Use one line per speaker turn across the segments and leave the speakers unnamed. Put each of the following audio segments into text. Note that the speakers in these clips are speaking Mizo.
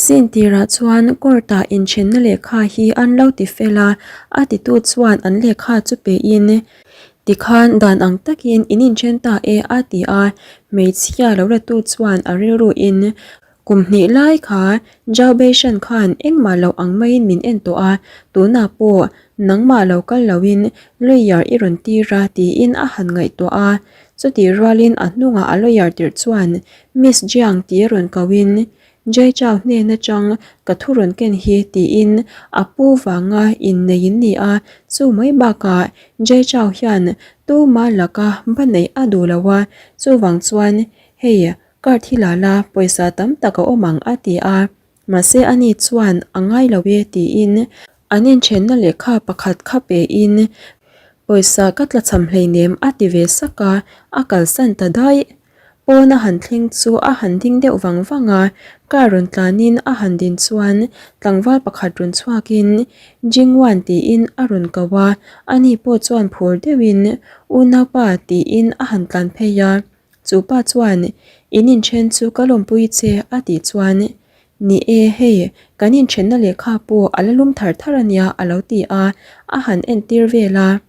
Scene tirah chuan court-ah inthenna lehkha hi an lo ti fel a, a titu chuan an lehkha chu pein, Tikhan dan ang takin in inthen ta e a ti a, hmeichhia lo latu chuan a rilruin, Kum hnih lai kha Zhao Beishan khan engmah lo ang maiin min en tawh a, tunah pawh nangmah lo kal loin lawyer i rawn tir a tiin a han ngaihtuah a. Chutih rualin a hnungah a lawyer tirh chuan Miss Jiang ti rawn koin Jai Chao hnen atang ka thu rawn ken hi tiin a pu vanga innei in ni a, chu mai bakah Jai Chao hian tuma laka ba neih a duh lo a, chuvang chuan hei Card hi la la, pawisa tam tak a awm ang a ti a, mahse ani chuan a ngai lo e tiin an inthenna lehkha pakhat kha pein pawisa ka tlachham hleinem a ti ve sak a, a kalsan ta daih. Pawn a han thleng chu a han ding deuh vang vang a, car rawn tlanin a han din chuan tlangval pakhat rawn chhuakin Jingwan tiin a rawn ko a, ani pawh chuan phur deuhin Unaupa tiin a han tlan phei a. Chu pa chuan, In inthen chu ka lawmpui che a tih chuan, Ni e, hei, kan inthenna lehkha pawh a la lum thar thar a nia a lo ti a, a han entir vel a.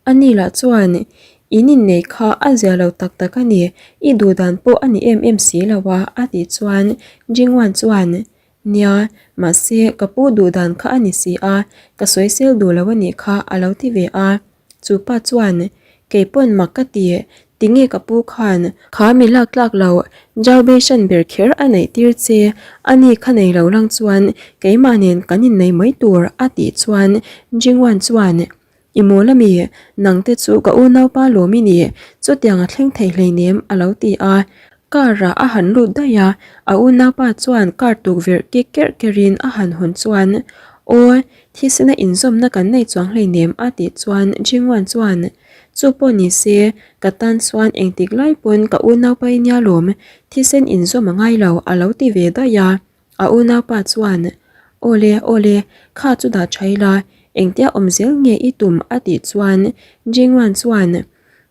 Ani lah chuan, In innei kha a zia lo tak tak a ni, i duh dan pawh a ni em em si lo a a tih chuan Jingwan chuan, Nia, mahse ka pu duh dan kha a ni si a, ka sawisel duh lo a nih kha a lo ti ve a. Chu pa chuan, Kei pawn mak ka ti, tinge ka pu khan kha mi lak tlak lo Zhao-Beishan ber kher a neih tir che, ani kha nei lo lang chuan keimah nen kan innei mai tur a tih chuan Jingwan chuan, I mawl ami, nangte chu ka unaupa lawm i ni, chutiang a thleng thei hleinem a lo ti a. Car ah a han lut daih a, a unaupa chuan car tukverh kik kerh kerhin a han hawn chuan, Aw, thisena inzawmna kan nei chuang hleinem a tih chuan Jingwan chuan, Chu pawh ni se, ka tan chuan engtik lai pawn ka unaupa i nia lawm, thisen inzawm a ngai lo a lo ti ve daih a. A unaupa chuan, Awle, awle, kha chu dah tha ila, engtia awm zel nge i tum a tih chuan Jingwan chuan,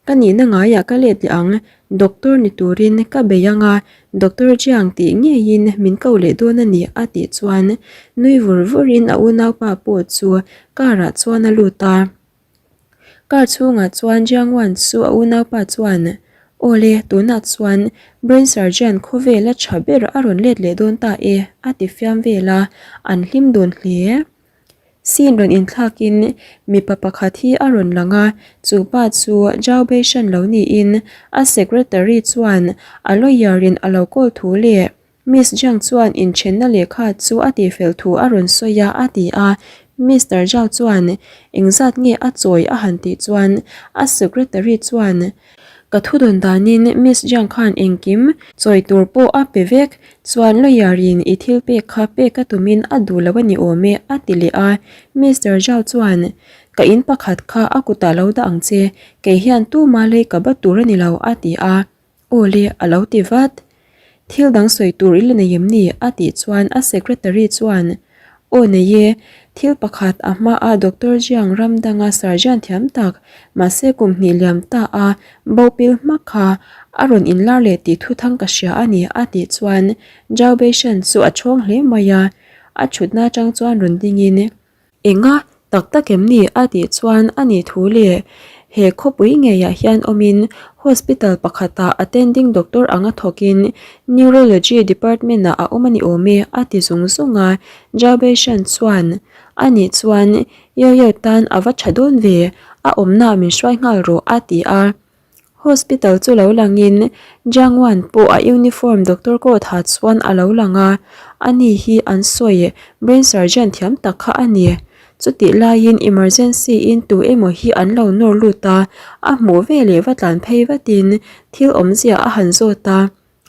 Ka nihna ngaiah ka let leh ang, doctor ni turin ka bei ang a, Doctor Jiang tih ngeiin min ko leh dawn a ni a tih chuan nui vur vurin a unaupa pawh chu car ah chuan a lut a. Car chhungah chuan Jiang Wan chu a unaupa chuan, Awle, tunah chuan brain surgeon khawvela tha ber a rawn let leh dawn ta e a ti fiam vel a, an hlim dun hle. Scene rawn inthlakin mipa pakhat hi a rawn lang a, chu pa chu Zhao Beishan lo niin a secretary chuan a lawyer in a lo call thu leh Miss Jiang chuan inthenna lehkha chu a tihfel thu a rawn sawi a a ti a, Mister Zhao chuan engzat nge a chawi a han tih chuan a secretary chuan Ka thu dawn danin Miss Jiang khan engkim chawi tur pawh a pe vek, chuan lawyer in i thil pek kha pek a tumin a duh lo a ni awm e a ti leh a, Mister Zhao chuan Ka in pakhat kha a kutah lo dah ang che, kei hian tuma lei ka bat tur a ni lo a ti a. Aw le, a lo ti vat. Thil dang sawi tur i la nei em ni? a tih chuan a secretary chuan, Aw nei e, thil pakhat a hmaa Doctor Jiang ram danga surgeon thiam tak, mahse kum hnih liam ta a bo pil hmak kha a rawn inlar leh tih thuthang ka hria a ni a tih chuan Zhao Beishan chu a chhawng hle mai a, a thutna atang chuan rawn dingin, Enga tak tak em ni a tih chuan a nih thu leh he khawpui ngeiah hian awmin hospital pakhatah attending doctor anga thawkin neurology department ah a awm a ni awm e a ti zung zung a, Jabeshan chuan a nih chuan Yoyo tan a va tha dawn ve a awmnaah min hruai nghal rawh a ti a. Hospital chu lo langin Jiang Wan pawh a uniform doctor coat ha chuan a lo lang a, ani hi an sawi brain surgeon thiam tak kha a ni. Chutih laiin emergency in tu emaw hi an lo nawr lut a, a hmuh veleh va tlan phei vatin thil awmzia a han zawt a.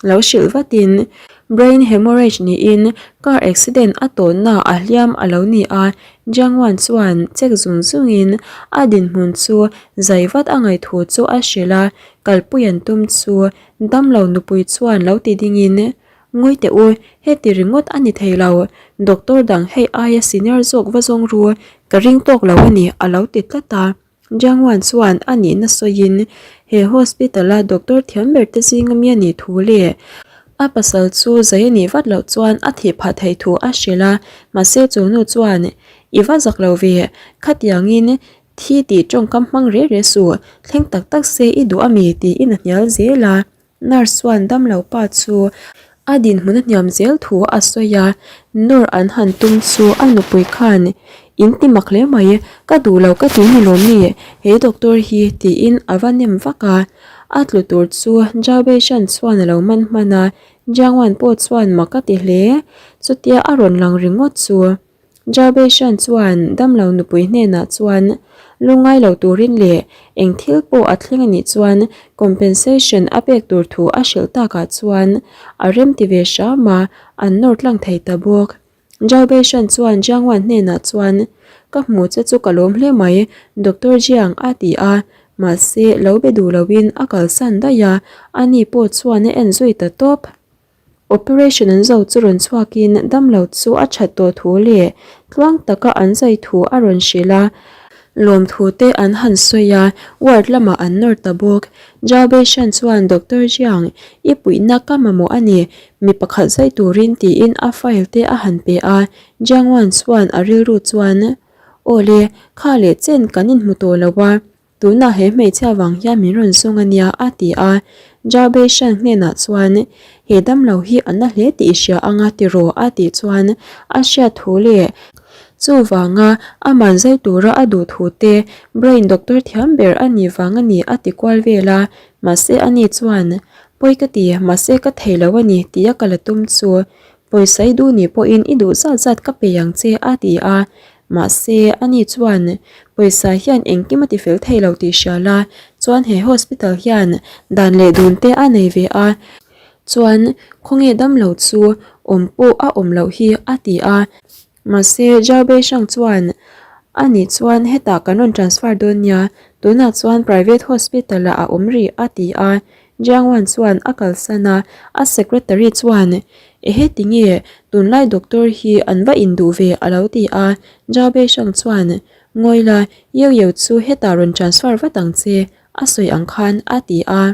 Lo hrilh vatin brain hemorrhage niin car accident a tawnna a hliam a lo ni a, Jiang Wan chuan check zung zungin a dinhmun chu zai vat a ngaihthu chu a hrilh a, kalpui an tum chu damlo nupui chuan lo ti dingin, Ngawi teh u, heti ringawt a ni thei lo, doctor dang hei aia senior zawk va zawng ru, ka ring tawk lo a ni a lo ti tlat a. Jiangwan chuan a nihna sawiin he hospital-a doctor thiam ber te zinga mi a nih thu leh A pasal chu zai a nih vat loh chuan a thih phah theih thu a hrilh a, mahse chu nu chuan, I va zak lo ve, khatiangin thi tih tawngkam hmang reh reh suh, thleng tak tak se i duh a mi? tiin a hnial zel a. Nurse chuan damlo pa chu a dinhmun a hniam zel thu a sawi a, nawr an han tum chu a nupui khan, In ti mak hle mai, ka duh lo ka ti ni lawm mi, he doctor hi tiin a va nem vak a. A tlu tur chu Zhao Beishan chuan a lo man hman a, Jiang Wan pawh chuan mak a ti hle, chutia a rawn lang ringawt chu. Zhao Beishan chuan damlo nupui hnenah chuan lungngai lo turin leh eng thil pawh a thleng a nih chuan compensation a pek tur thu a hrilh takah chuan a remti ve hram a, an nawr tlang thei ta bawk. Zhao Beishan chuan Jiang Wan hnenah chuan, Ka hmu che chu ka lawm hle mai, Doctor Jiang a ti a. Mahse, lo be duh loin a kalsan daih a, ani pawh chuan a en zui ta tawp. Operation an zo chu rawn chhuakin damlo chu a that tawh thu leh tluang taka an zai thu a rawn hrilh a, lawmthu te an han sawi a, ward lamah an nawr ta bawk. Zhao Beishan chuan Doctor Jiang, i puihna ka mamawh a ni, Mi pakhat zai turin tiin a file te a han pe a, Jiang Wan chuan a rilru chuan, Aw le, kha leh chen kan inhmu tawh lo a, tunah he hmeichhia vang hian min rawn zawng a nia a ti a. Zhao Beishan hnenah chuan, He damlo hi a na hle tih i hria anga tiraw a tih chuan a hriat thu leh chuvanga aman zai tura a duh thu te brain doctor thiam ber a nih vang a ni a ti kual vel a, mahse ani chuan Pawi ka ti, mahse ka thei lo a ni tia ka la tum chu pawisa i duh nih pawhin i duh zat zat ka pe ang che a ti a, mahse ani chuan pawisa hian engkim a ti fel thei lo tih hria la, chuan he hospital hian dan leh dun te a nei ve a, chuan khawnge damlo chu awm pawh a awm loh hi a ti a. Mahse, Zhao Beishang chuan, A nih chuan hetah kan rawn transfer dawn nia, tunah chuan private hospital ah a awm rih a ti a. Jiang Wan chuan a kalsan a, a secretary chuan, Ehe tinge, tunlai doctor hi an va induh ve a lo ti a. Zhao Beishang chuan, Ngawi la, Yeu Yeu chu hetah rawn transfer vat ang che, a sawi ang khan a ti a.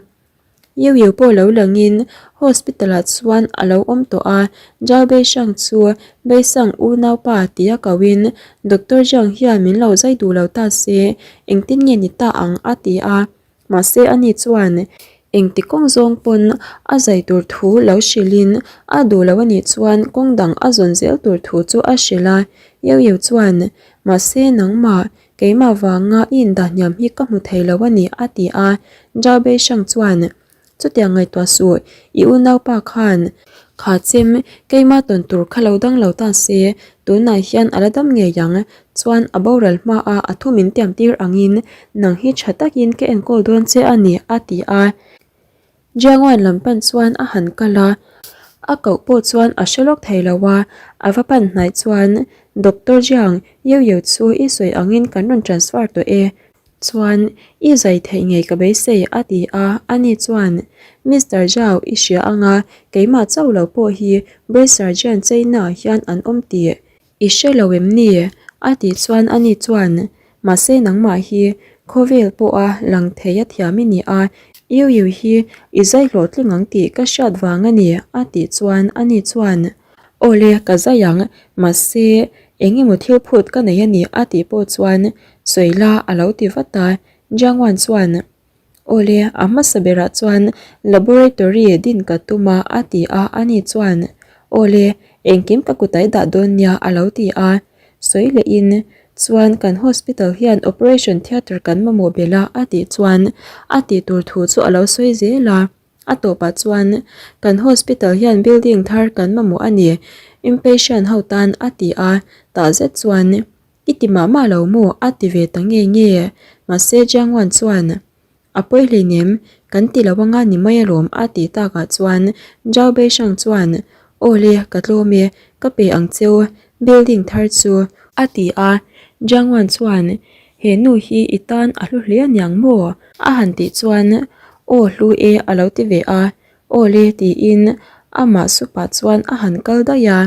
Yeu Yeu pawh lo langin hospital ah chuan a lo awm tawh a, Zhao Beishang chu Beisang unaupa tia kohin Doctor Zhang hian min lo zai duh lo ta se engtin nge ni ta ang a ti a, mahse ani chuan engti kawng zawng pawn a zai tur thu lo hrilhin a duh lo anih chuan kawng dang a zawn zel tur thu chu a hrilh a, Yeu Yeu chuan mahse nangmah Keimah vanga i indah hniam hi ka hmu thei lo a ni, a ti a. Zhao Beishang chuan, Chutiang ngaihtuah suh, i unaupa khan kha chem keimah tawn tur kha lo dang lo ta se, tunah hian a la dam ngei ang. Chuan a boral hmaah a thu min tiam tir angin nang hi tha takin ka enkawl dawn che a ni, a ti a. Jiangwan lam pan chuan a han kal a, a koh pawh chuan a hre lawk thei lo a, a va pan hnaih chuan Doctor Jiang, Yeu Yeu chu i sawi angin kan rawn transfer tawh e, chuan i zai theih ngei ka beisei a ti a, ani chuan Mister Zhao i hria anga keimah chauh lo pawh hi Brain Surgeon China ah hian an awm tih I hre lo em ni? A tih chuan ani chuan, Mahse nangmah hi khawvel pawha lang thei a thiam i ni a, Yu Yu hi i zai hlawhtling ang tih ka hriat vang a ni, a tih chuan ani chuan, Aw le, ka zai ang, mahse eng emaw thil phut ka nei a ni, a tih pawh chuan sawi la a lo ti vat a. Jiang Wan chuan, Awle, a hmasa berah chuan laboratory din ka tum a, a ti a, ani chuan, Awle, engkim ka kutai dah dawn nia, a lo ti a. Sawi lehin, Chuan kan hospital hian operation theatre kan mamawh belh a, a tih chuan a tih tur thu chu a lo sawi zel a. A tawpah chuan, Kan hospital hian building thar kan mamawh a ni, inpatient ho tan, a ti a. Tah zet chuan, I ti mah mah lo maw? a ti ve ta nge nge. Mahse Jiang Wan chuan, A pawi hleinem, kan ti lo anga ni mai alawm a tih takah chuan Zhao Beishang chuan, Aw le, ka tlawm e, ka pe ang cheu, building thar chu. A ti a. Jiang Wan chuan, He nu hi i tan a hlu hle aniang maw? A han tih chuan, Aw hlu e a lo ti ve a. Aw le tiin amah supah chuan a han kal daih a.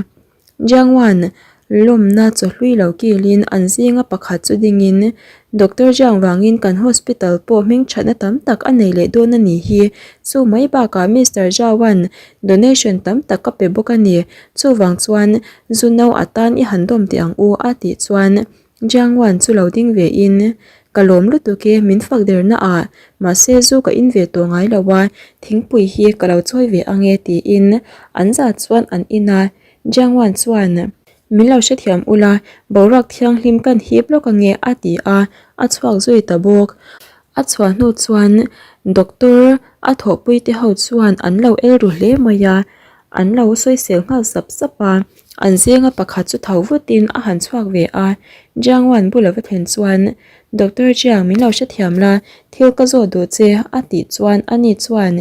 Jiang Wan. Lawmna chawhlui lo kilin an zinga pakhat chu dingin Doctor Jiang vangin kan hospital pawh hmingthatna tam tak a nei leh dawn a nih hi. Chu mai bakah Mister Zhao-a'n donation tam tak ka pe bawk a ni. Chuvang chuan zu no atan i han dawm teh ang u a tih chuan Jiang Wan chu lo ding ve in, Ka lawm lutuk e, min fak der na ah, mahse zu ka in ve tawh ngai lo a, thingpui hi ka lo chawi ve ang e tiin an zah chuan an in a. Jiang Wan chuan, Min lo hrethiam ula, boruak thianghlim kan hip lawk ange a ti a, a chhuak zui ta bawk. A chhuah hnu chuan doctor a thawhpui te ho chuan an lo el ru hle mai a, an lo sawisel nghal sap sap a, an zinga pakhat chu tho vutin a han chhuak ve a, Jiang Wan bula va thlen chuan Doctor Jiang min lo hrethiam la, thil ka zawt duh che a tih chuan ani chuan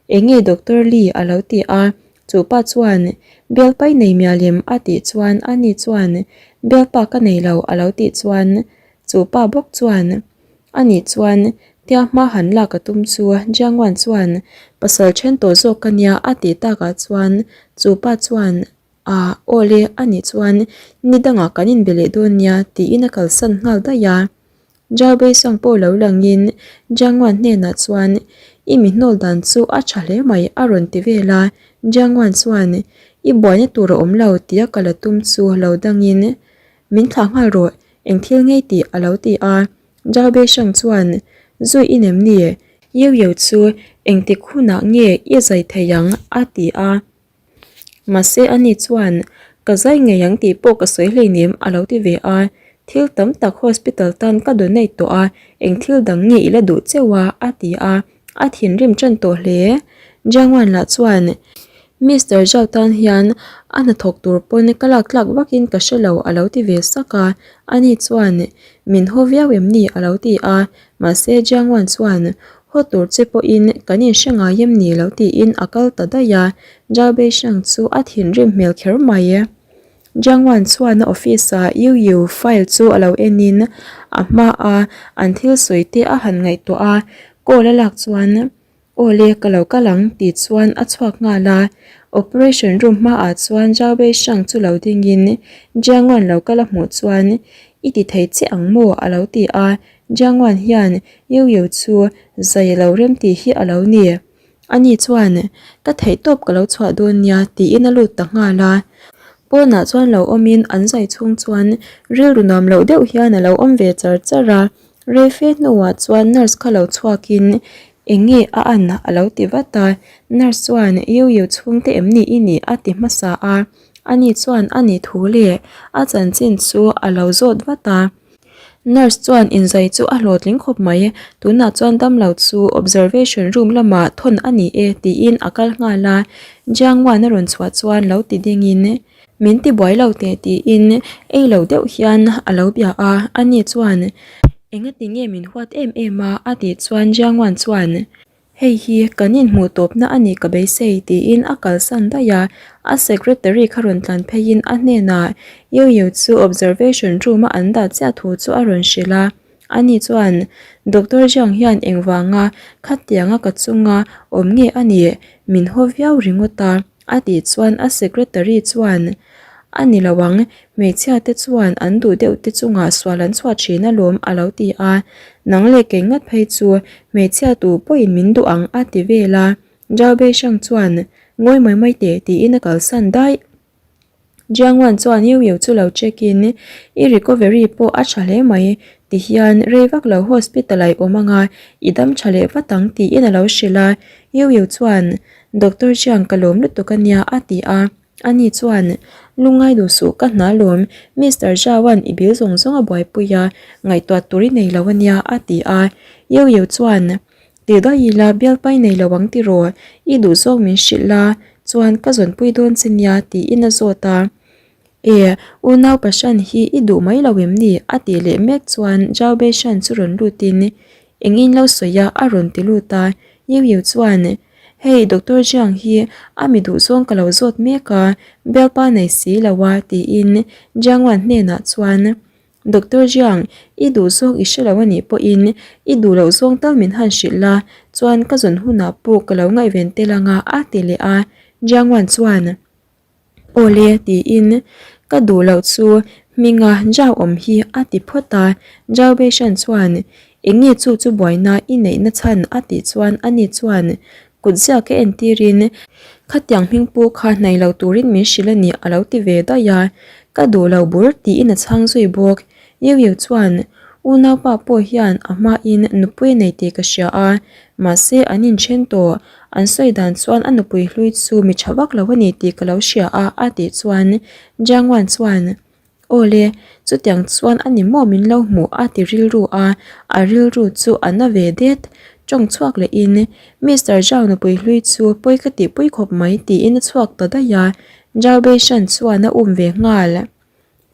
Enge Doctor Li a lo ti a, chu pa chuan Bialpai nei mialem a tih chuan ani chuan Bialpa ka nei lo a lo tih chuan chu pa bawk chuan Ani chuan tia hma han lak a tum chu Jiangwan chuan pasal then tawh zawk ka nia a tih takah chuan chu pa chuan Ah aw le ani chuan ni dangah kan inbe leh dawn nia tiin a kalsan nghal daih a. Zhao Beisang pawh lo langin Jiangwan hnenah chuan I mi hnawl dan chu a tha hle mai a rawn ti vel a. Jiangwan chuan I buaina tur a awm lo tia ka la tum chu lo dangin Min thlah nghal rawh, eng thil ngei tih a lo ti a. Zhao Beishang chuan, Zui i nem ni? Yeu Yeu chu engtik hunah nge i zai thei ang? a ti a. Mahse ani chuan, Ka zai ngei ang tih pawh ka sawi hleinem a lo ti ve a. Thil tam tak hospital tan ka donate tawh a, eng thil dang nge i la duh cheu a? a ti a. A thinrim tan tawh hle. Jiang Wan lah chuan, Mister Zhao tan hian a hnathawk tur pawn ka lak tlak vakin ka hre lo a lo ti ve sak a. Ani chuan, Min haw viau em ni? a lo ti a. Mahse Jiang Wan chuan, Haw tur che pawhin kan inhre ngai em ni? lo tiin a kal ta daih a. Zhao Beisheng chu a thinrim hmel kher mai. Jiang Wan chuan a office ah Yu Yu file chu a lo en in a hma a an thil sawi te a han ngaihtuah a, call a lak chuan Aw le ka lo kal ang tih chuan a chhuak nghal a, operation room hma ah chuan Zhao Beishang chu lo ding in Jiang Wan lo kal a hmuh chuan I ti thei che ang maw a lo ti a, Jiang Wan hian Yu Yu chu zai a lo rem tih hi a lo ni. Ani chuan, Ka theihtawp ka lo chhuah dawn nia, tiin a lut ta nghal a. Pawnah chuan lo awmin an zai chhung chuan rilru nuam loh deuh hian a lo awm ve char char a. Reife hnuah chuan nurse kha lo chhuakin, Eng nge a an? a lo ti vat a. Nurse chuan, Yu Yu chhungte em ni i nih? a ti hmasa a. Ani chuan a ni thu leh a chanchin chu a lo zawt vat a. Nurse chuan inzai chu a hlawhtling khawp mai, tunah chuan damlo chu observation room lamah thawn a ni e tiin a kal nghal a, Jiang Wan a rawn chhuah chuan lo ti dingin min ti buai lo teh tiin ei lo deuh hian a lo bia a, ani chuan engati nge min huat em em a a tih chuan Jiang Wan chuan Hei hi kan inhmuh tawpna a nih ka beisei tiin a kalsan daih a, a secretary kha rawn tlan pheiin a hnenah Yu Yu chu observation room a an dah chiah thu chu a rawn hrilh a. Ani chuan Doctor Jiang hian engvanga khatianga ka chunga awm nge a nih min haw viau ringawt a. A tih chuan a secretary chuan, A ni lo ang, hmeichhia te chuan an duh deuh te chungah sual an chhuah thin alawm a lo ti a, nang leh kei ngat phei chu hmeichhia tu pawhin min duh ang a ti vel a, Zhao Beishang chuan, Ngawi mai mai teh tiin a kalsan daih. Jiang Wan chuan Yu Yu chu lo check in, I recovery pawh a tha hle mai, ti hian rei vak lo hospital ah i awm anga i dam tha leh vat ang tiin a lo hrilh a, Yu Yu chuan, Doctor Chiang ka lawm lutuk a nia a ti a, ani chuan, Lungngai duh suh ka hna lawm, Mister Zhao-a'n i bil zawng zawng a buaipui a, ngaihtuah tur i nei lo a nia a ti a. Yeu Yeu chuan, Ti daih ila bialpai nei lo ang tiraw, i duh zawk min hrilh la, chuan ka zawnpui dawn che nia tiin a zawt a. E, unau Pashan hi i duh mai lo em ni? a tih leh mek chuan Zhao Beishan chu rawn lutin, Eng in lo sawi a a rawn ti lut a, Yu Yu chuan, Hei Doctor Jiang hi a mi duh zawng ka lo zawt mek a, bialpa nei si lo a tiin Jiang Wan hnenah chuan, Doctor Jiang, i duh zawng i hre lo a nih pawhin i duh loh zawng tal min han hrilh la, chuan ka zawn hunah pawh ka lo ngaihven tel anga a ti leh a, Jiang Wan chuan. Awle tiin ka duh loh chu hminga Zhao awm hi a ti phawt a, Zhao Beishan chuan eng nge chu chu buaina i neihna chhan a tih chuan ani chuan kut ziak a entirin khatiang hming pu kha hnaih lo turin min hrilh a ni a lo ti ve daih a, ka duh lo bur tiin a chhang zui bawk. Yu Yu chuan, Unaupa pawh hian a hmain nupui a nei tih ka hria a, mahse an inthen tawh. An sawi dan chuan a nupui hlui chu mi tha vak lo a ni tih ka lo hria a, a tih chuan Jiang Wan chuan, Aw le, chutiang chuan a ni maw min lo hmuh a ti rilru a, a rilru chu a na ve det. Tawng chhuak lehin, Mister Zhao nupui hlui chu pawi ka tihpui khawp mai tiin a chhuak ta daih a, Zhao Beishan chuan a um ve nghal.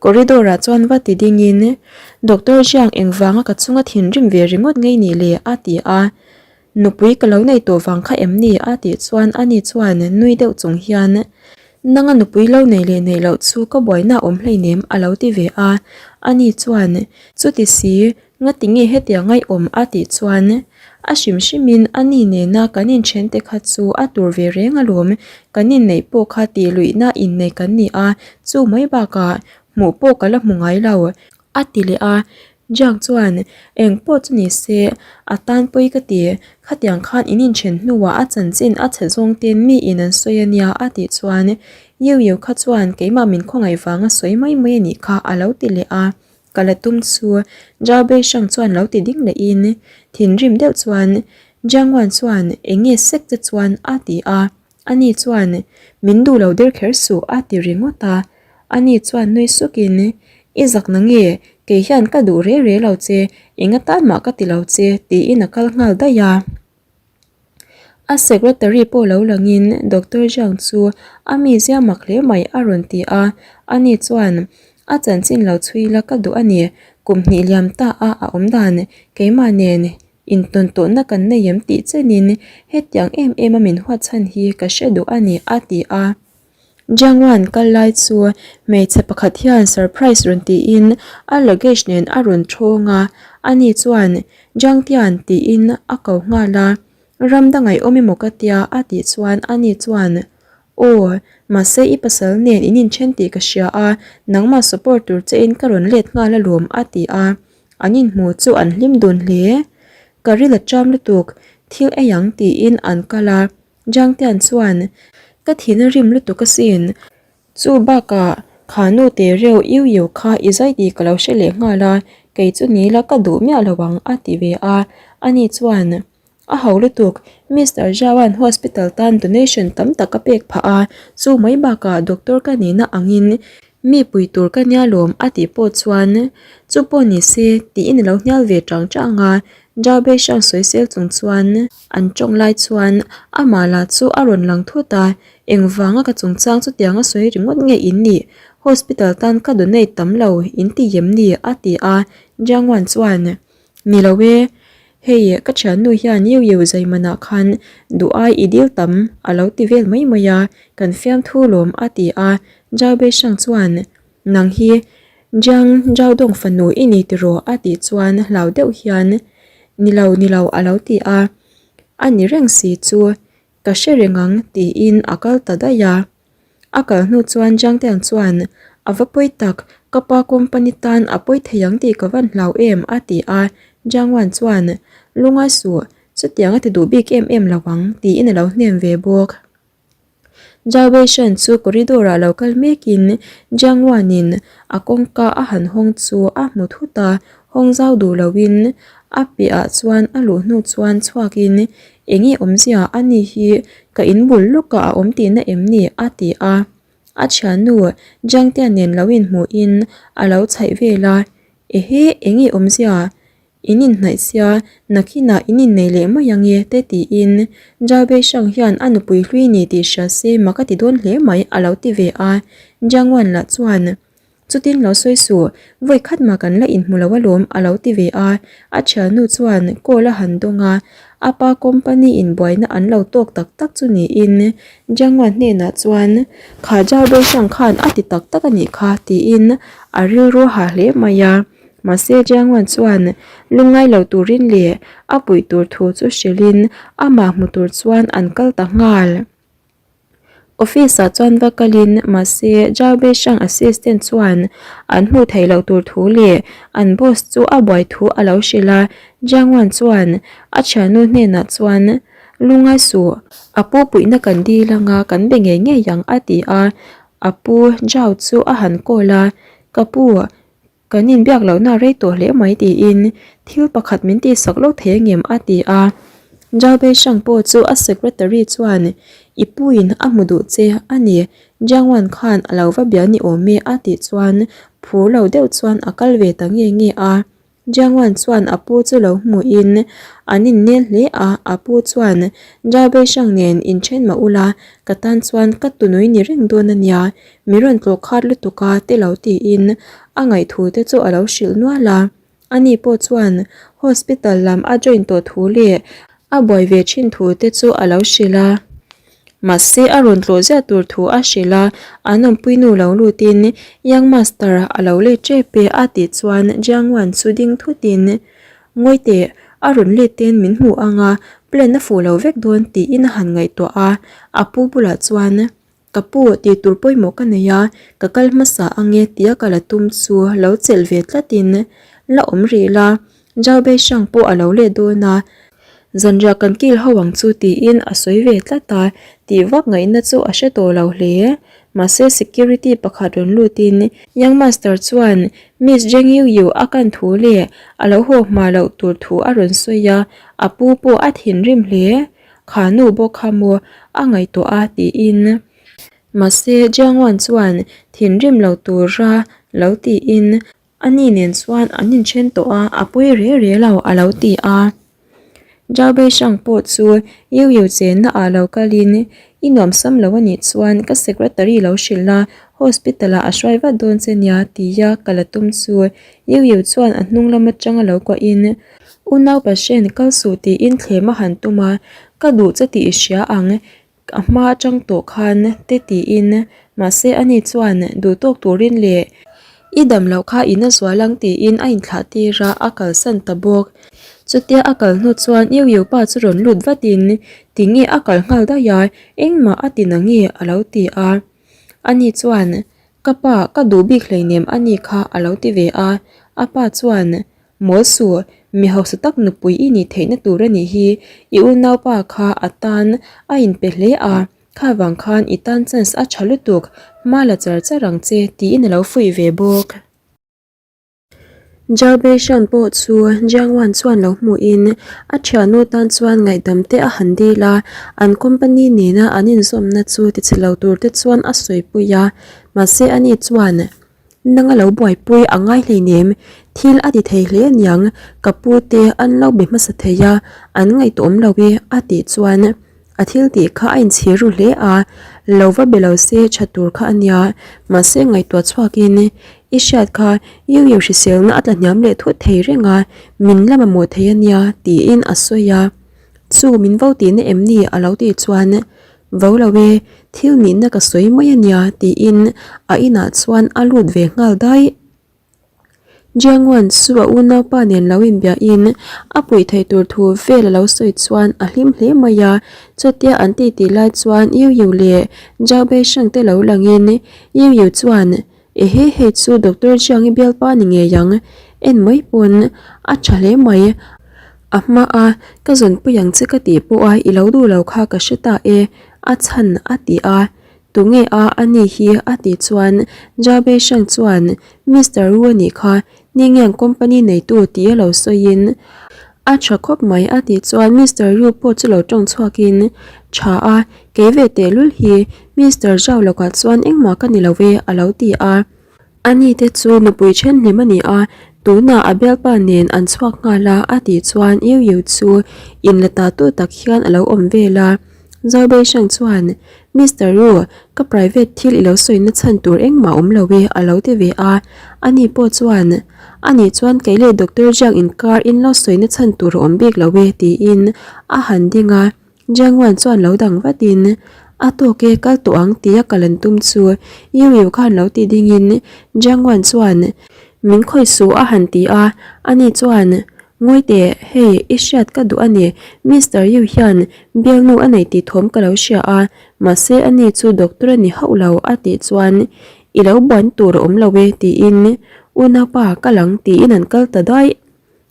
Corridor ah chuan va ti dingin Doctor Jiang engvanga ka chunga thinrim ve ringawt ngei nih le a ti a, nupui ka lo nei tawh vang kha em ni a tih chuan ani chuan nui deuh chung hian nanga nupui lo nei leh neih loh chu ka buaina awm hleinem a lo ti ve a, ani chuan chuti si Ngati nge hetiang ngaihawm a tih chuan a hrim hrimin a ni nena kan inthen te kha chu a tur ve reng alawm, kan inneih pawh kha tih luihna innei kan ni a, chu mai bakah hmuh pawh ka la hmu ngai lo a ti leh a, Jiang chuan eng pawh chu ni se a tan pawi ka ti, khatiang khan in inthen hnuah a chanchin a chhe zawng ten mi in an sawi a nia a tih chuan Yu Yu kha chuan keimah min khawngaih vanga sawi mai mai a nih kha a lo ti leh a. Ka la tum chu Zhao Beishang chuan lo ti ding lehin thinrim deuh chuan Jiang Wan chuan eng nge sek che chuan a ti a, ani chuan min duh lo der kher suh a ti ringawt a, ani chuan nui sukin I zak na nge kei hian ka duh re re lo che eng atan mah ka ti lo che tiin a kal nghal daih a. A secretary pawh lo langin Doctor Zhang chu a mizia mak hle mai a rawn ti a, ani chuan a chanchin lo chhui la ka duh a ni, kum hnih liam ta a a awm dan keimah nen intawn tawhna kan nei em tih chenin hetiang em em a min huat chhan hi ka hre duh a ni a ti a. Jiang Wan kal lai chu hmeichhe pakhat hian surprise rawn tiin a luggage nen a rawn thawng a, ani chuan Jiang Tian tiin a ko nghal a, ram dang awm emaw ka tia a tih chuan ani chuan Aw, mahse i pasal nen in inthen tih ka hria a, nangmah support tur che in ka rawn let nghal alawm a ti a, an inhmu chu an hlim dun hle. Ka ril a cham lutuk, thil ei ang tiin an kal a. Jiangtian chuan, Ka thin a rim lutuk asin. Chu bakah kha nu te reuh iu iu kha i zai tih ka lo hre leh nghal a, kei chu ni la ka duh miah lo ang a ti ve a. Ani chuan, A ho lutuk, Mister Zhao-a'n hospital tan donation tam tak a pek phah a, chu mai bakah doctor ka nihna angin mi pui tur ka nia lawm a tih pawh chuan, Chu pawh ni se tiin a lo hnial ve chang chang a. Zhao Beishang sawisel chung chuan, An tawng lai chuan amah lah chu a rawn lang thut a, engvanga ka chungchang chutiang a sawi ringawt nge in nih? Hospital tan ka donate tam lo in ti em ni? a ti a, Jiang Wan chuan, Ni lo e, hei ka thiannu hian Yu Yu Zaimanah khan duh ai i dil tam a lo ti vel mai mai a, kan fiamthu lawm a ti a, Zhao Beishang chuan, Nang hi Jiang Zhaodong fanu i ni tiraw? a tih chuan hlau deuh hian, Ni lo, ni lo a lo ti a, a ni reng si chu ka hre reng ang tiin a kal ta daih a. A kal hnu chuan Jiang Tiang chuan, A va pawi tak, ka pa company tan a pawi thei ang tih ka van hlau em a ti a. Jiang Wan chuan, Lungai suh, chutiang a ti duh bik em em lo ang tiin a lo hnem ve bawk. Zhao Weishan chu corridor ah lo kal mekin Jiang Wan-in a kawngka a han hawng chu a hmu thut a, hawng zau duh loin a piahah chuan a luh hnu chuan chhuakin eng nge awmzia a ni hi ka in bul lawkah a awm tihna em ni a ti a, a thiannu Jiang Tian nen lo inhmuhin a lo chhaih vel a, ehe eng nge awmzia In inhnaih sia, nakinah in innei leh mai ang e te tiin Zhao Beishang hian a nupui hlui ni tih hria se mak a ti dawn hle mai a lo ti ve a. Jiang Wan lah chuan, Chutin lo sawi suh, vawi khat mah kan la inhmu lo alawm a lo ti ve a. A thiannu chuan call a han dawng a, a pa company in buaina an lo tawk tak tak chu niin Jiang Wan hnenah chuan, Kha Zhao Beishang khan a ti tak tak a nih kha tiin a rilru a hah hle mai a. Mahse Jiangwan chuan lungngai lo turin leh a puih tur thu chu hrilhin amah hmu tur chuan an kal ta nghal. Office ah chuan va kalin mahse Zhao Beishang assistant chuan an hmuh theih loh tur thu leh an boss chu a buai thu a lo hrilh a. Jiang Wan chuan a thiannu hnenah chuan Lungai suh, a pu puihna kan dil anga kan be ngei ngei ang a ti a. A pu Zhao chu a han call a, Ka pu, Kan inbiak lohna rei tawh hle mai tiin thil pakhat min tihsak lawk thei angem a ti a. Zhao Beishang pawh chu a secretary chuan I puin a hmu duh che a ni, Jiang Wan khan a lo va bia ni awm e a tih chuan phur lo deuh chuan a kal ve ta nge nge a. Jiang Wan chuan a pu chu lo hmuhin an innel hle a, a pu chuan Zhao Beishang nen inthen mah ula ka tan chuan ka tunui ni reng dawn a nia, Mi rawn tlawh khat lutuk a te lo tiin a ngaihthu te chu a lo hrilh nual a. Ani pawh chuan hospital lam a join tawh thu leh a buai ve thin thu te chu a lo hrilh a. Mahse a rawn tlawh ziah tur thu a hrilh a, an awmpuinu lo lutin Young Master a lo let tep e a tih chuan Jiang Wan chu ding thutin Ngawi teh, a rawn let ten min hmu ang a, plan a fuh lo vek dawn tiin a han ngaihtuah a, a pu bulah chuan Ka pu, tih tur pawimawh ka nei a, ka kal hmasa ange tia ka la tum chu lo chelh ve tlatin la awm rih la, Zhao Beishang pawh a lo let dawn a, zanriah kan kil ho ang chu tiin a sawi ve tlat a, tih vak ngaihna chu a hre tawh lo hle. Mahse security pakhat rawn lutin Young Master chuan Miss Zheng Yu Yu a kan thu leh a lo haw hma loh tur thu a rawn sawi a, a pu pawh a thinrim hle. Kha nu bawk kha maw a ngaihtuah a tiin. Mahse Jiangwan chuan thinrim lo tura lo tiin ani nen chuan an inthen tawh a, a pui re re lo a lo ti a. Zhao Beishang pawh chu Yu Yu chenna ah lo kalin i nuamsam lo anih chuan ka secretary lo hrilh a, hospital ah a hruai vat dawn che nia tia ka la tum chu Yu Yu chuan a hnung lam atanga lo kuahin Unau Pashen kal suh tiin thlem a han tum a, ka duh che tih i hria ang, a hma atang tawh khan te tiin, mahse ani chuan duh tawk turin leh i dam loh kha in a zual ang tiin a inthlah tir a, a kalsan ta bawk. Chutia a kal hnu chuan Yu Yu pa chu rawn lut vatin tinge a kal nghal daih a, engmah a ti na nge a lo ti a. Ani chuan ka pa ka duh bik hleinem a ni kha a lo ti ve a, a pa chuan Mawl suh, mi hausa tak nupui i nih theihna tur a nih hi, i unaupa kha a tan a inpe hle a, kha vang khan i tan chance a tha lutuk, hma la char char ang che tiin a lo fuih ve bawk. Zhao Beishan pawh chu Jiang Wan chuan lo hmuhin a thiannu tan chuan ngaihdam te a han dil a, an company nena an inzawmna chu tichhe lo tur te chuan a sawipui a, mahse ani chuan Nang a lo buaipui a ngai hleinem, thil a ti thei hle aniang, ka pu te an lo be hmasa thei a, an ngaihtuahawm lo e a tih chuan a thil tih kha a inchhir ru hle a, lo va be lo se tha tur kha ania, mahse ngaihtuah chhuakin i hriat kha Yu Yu hriselna a tla hniam leh thut thei reng a, min la mamawh thei ania tiin a sawi a, chu min vo tihna em ni a lo tih chuan Vo lo e, thil nihna ka sawi mai a nia tiin a inah chuan a lut ve nghal daih. Jiangwan chu a unaupa nen lo inbiahin a puih theih tur thu vel a lo sawi chuan a hlim hle mai a, chutia an titi lai chuan Yu Yu leh Zhao Beisheng te lo langin Yu Yu chuan Ehe hei chu Doctor Jiang i bialpa ni ngei ang, en mai pawn a tha hle mai. A hma a, ka zawnpui ang che ka tih pawh a i lo duh lo kha ka hre ta e, a chhan a ti a. Tunge a a ni hi a tih chuan Zhao Beisheng chuan Mister Wu a nih kha, Ningyang company neitu tih a lo sawiin a tha khawp mai a tih chuan Mister Yu pawh chu lo tawng chhuakin tha a, kei ve tehlul hi Mister Zhao lakah chuan engmah ka ni lo e a lo ti a. Ani te chu nupui then hlim a ni a, tunah a bialpa nen an chhuak nghal a a tih chuan Yu Yu chu inla ta tu tak hian a lo awm vel a. Zhao Beisheng chuan Mister Ru, ka private thil i lo sawina chhan tur engmah awm lo e a lo ti ve a. Ani pawh chuan, Ani chuan kei leh Doctor Jiang inkar in lo sawina chhan tur a awm bik lo e tiin a han ding a. Jiang Wan chuan lo dang vatin, A tawk e, kal tawh ang tia kal an tum chu Yu Yu khan lo ti dingin Jiang Wan chuan, Min khawih suh a han ti a. Ani chuan. Ngawi teh, hei i hriat ka duh a ni, Mister Yu hian bialnu a nei tih thawm ka lo hria a, mahse ani chu doctor a ni hauh lo a tih chuan I lo buan tur a awm lo e tiin unaupa ka lang tiin an kal ta daih.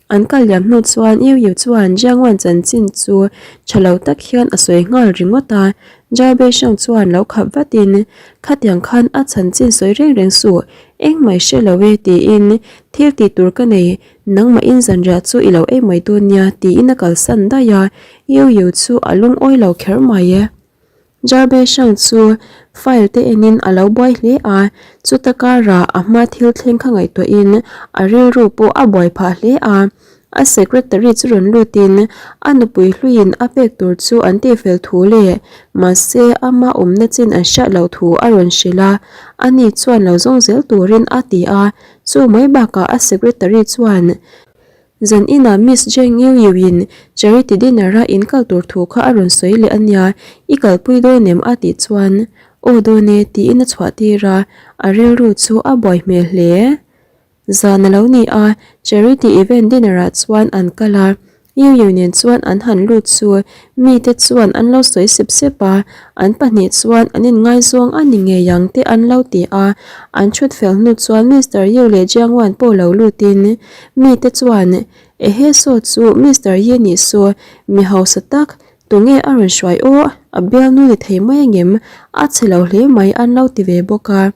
An kal liam hnu chuan Yu Yu chuan Jiangwan chanchin chu tha lo tak hian a sawi nghal ringawt a, Zhao Beisheng chuan lo khap vatin khatiang khan a chanchin sawi reng reng suh, engmah i hre lo e tiin thil tih tur ka nei, nangmahin zanriah chu i lo ei mai dawn nia tiin a kalsan daih a, Yu Yu chu a lungawi lo kher mai e. Jarbe hrang chu file te enin a lo buai hle a, chuta karah a hma thil thleng kha ngaihtuahin a rilru pawh a buai phah hle a. A secretary chu rawn lutin a nupui hluiin a pek tur chu an tihfel thu leh mahse ama awmna chin an hriat loh thu a rawn hrilh a, ani chuan lo zawng zel turin a ti a, chu mai bakah a secretary chuan Zan inah Miss Jeng Yu Yu in charity dinner a in kal tur thu kha a rawn sawi leh a nia, i kalpui dawn em a tih chuan aw dawn e tiin a chhuah tir a, a rilru chu a buai hmel hle. Zan a lo ni a, charity event dinner ah chuan an kal a, Yu Yu nen chuan an han lut chu mite chuan an lo sawi sep sep a, an pahnih chuan an inngaizawng a ni ngei ang te an lo ti a, an thut fel hnu chuan Mister Yu leh Jiang Wan pawh lo lutin Mite chuan, Ehe saw chu Mister Yi nih saw, mi hausa tak, tunge a rawn hruai aw, a bialnu ni thei mai angem, a chhe lo hle mai an lo ti ve bawk a.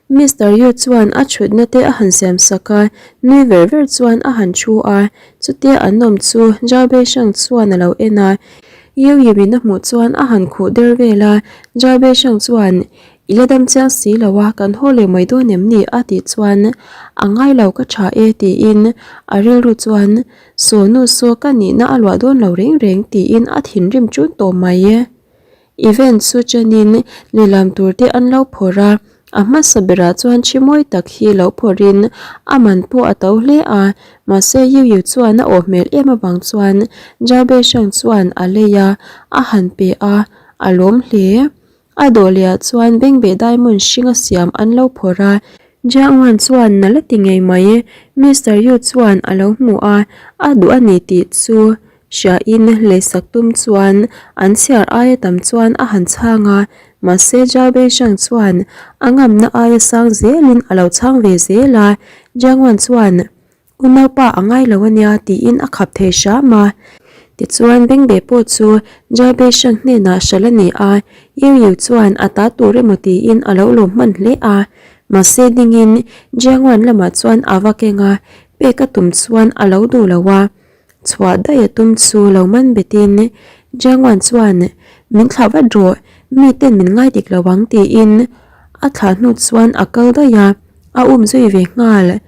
Mister Yu chuan a thutna te a han siam sak a, nui ver ver chuan a han thu a, chutia an awm chu Zhao Beisheng chuan a lo en a, Yu Yimin a hmuh chuan a han khuh der vel a, Zhao Beisheng chuan, I la dam chiang si lo a, kan haw leh mai dawn em ni? a tih chuan, A ngai lo ka tha e tiin a rilru chuan, Saw nu saw ka nihna a luah dawn lo reng reng tiin a thinrim chun tawh mai e. Event chu chenin lehlam tur te an lo phawrh a, a hmasa berah chuan thi mawi tak hi lo phawrhin a man pawh a to hle a, mahse Yu Yu chuan a awh hmel em avang chuan Zhao Beisheng chuan a lei a, a han pe a, a lawm hle. A dawhliah chuan bengbeh diamond hringa siam an lo phawrh a, Jiang Wan chuan na la ti ngei mai. Mister Yu chuan a lo hmu a, a duh a ni tih chu hriain leisak tum chuan an chhiar aia tam chuan a han chhang a, mahse Zhao Beisheng chuan a ngamna aia sang zelin a lo chhang ve zel a, Jiang Wan chuan Unaupa a ngai lo ania tiin a khap thei hram a. Tichuan Bengbeh pawh chu Jabeshang hnenah hralh a ni a, Yu Yu chuan a ta tur emaw tiin a lo lawm hman hle a. Mahse dingin Jiangwan lamah chuan a va keng a, pek a tum chuan a lo duh lo a. Chhuah daih a tum chu lo man betin Jiangwan chuan min thlah vat rawh, miten min ngai dik lo ang tiin a thlah hnu chuan a kal daih a, a um zui ve nghal.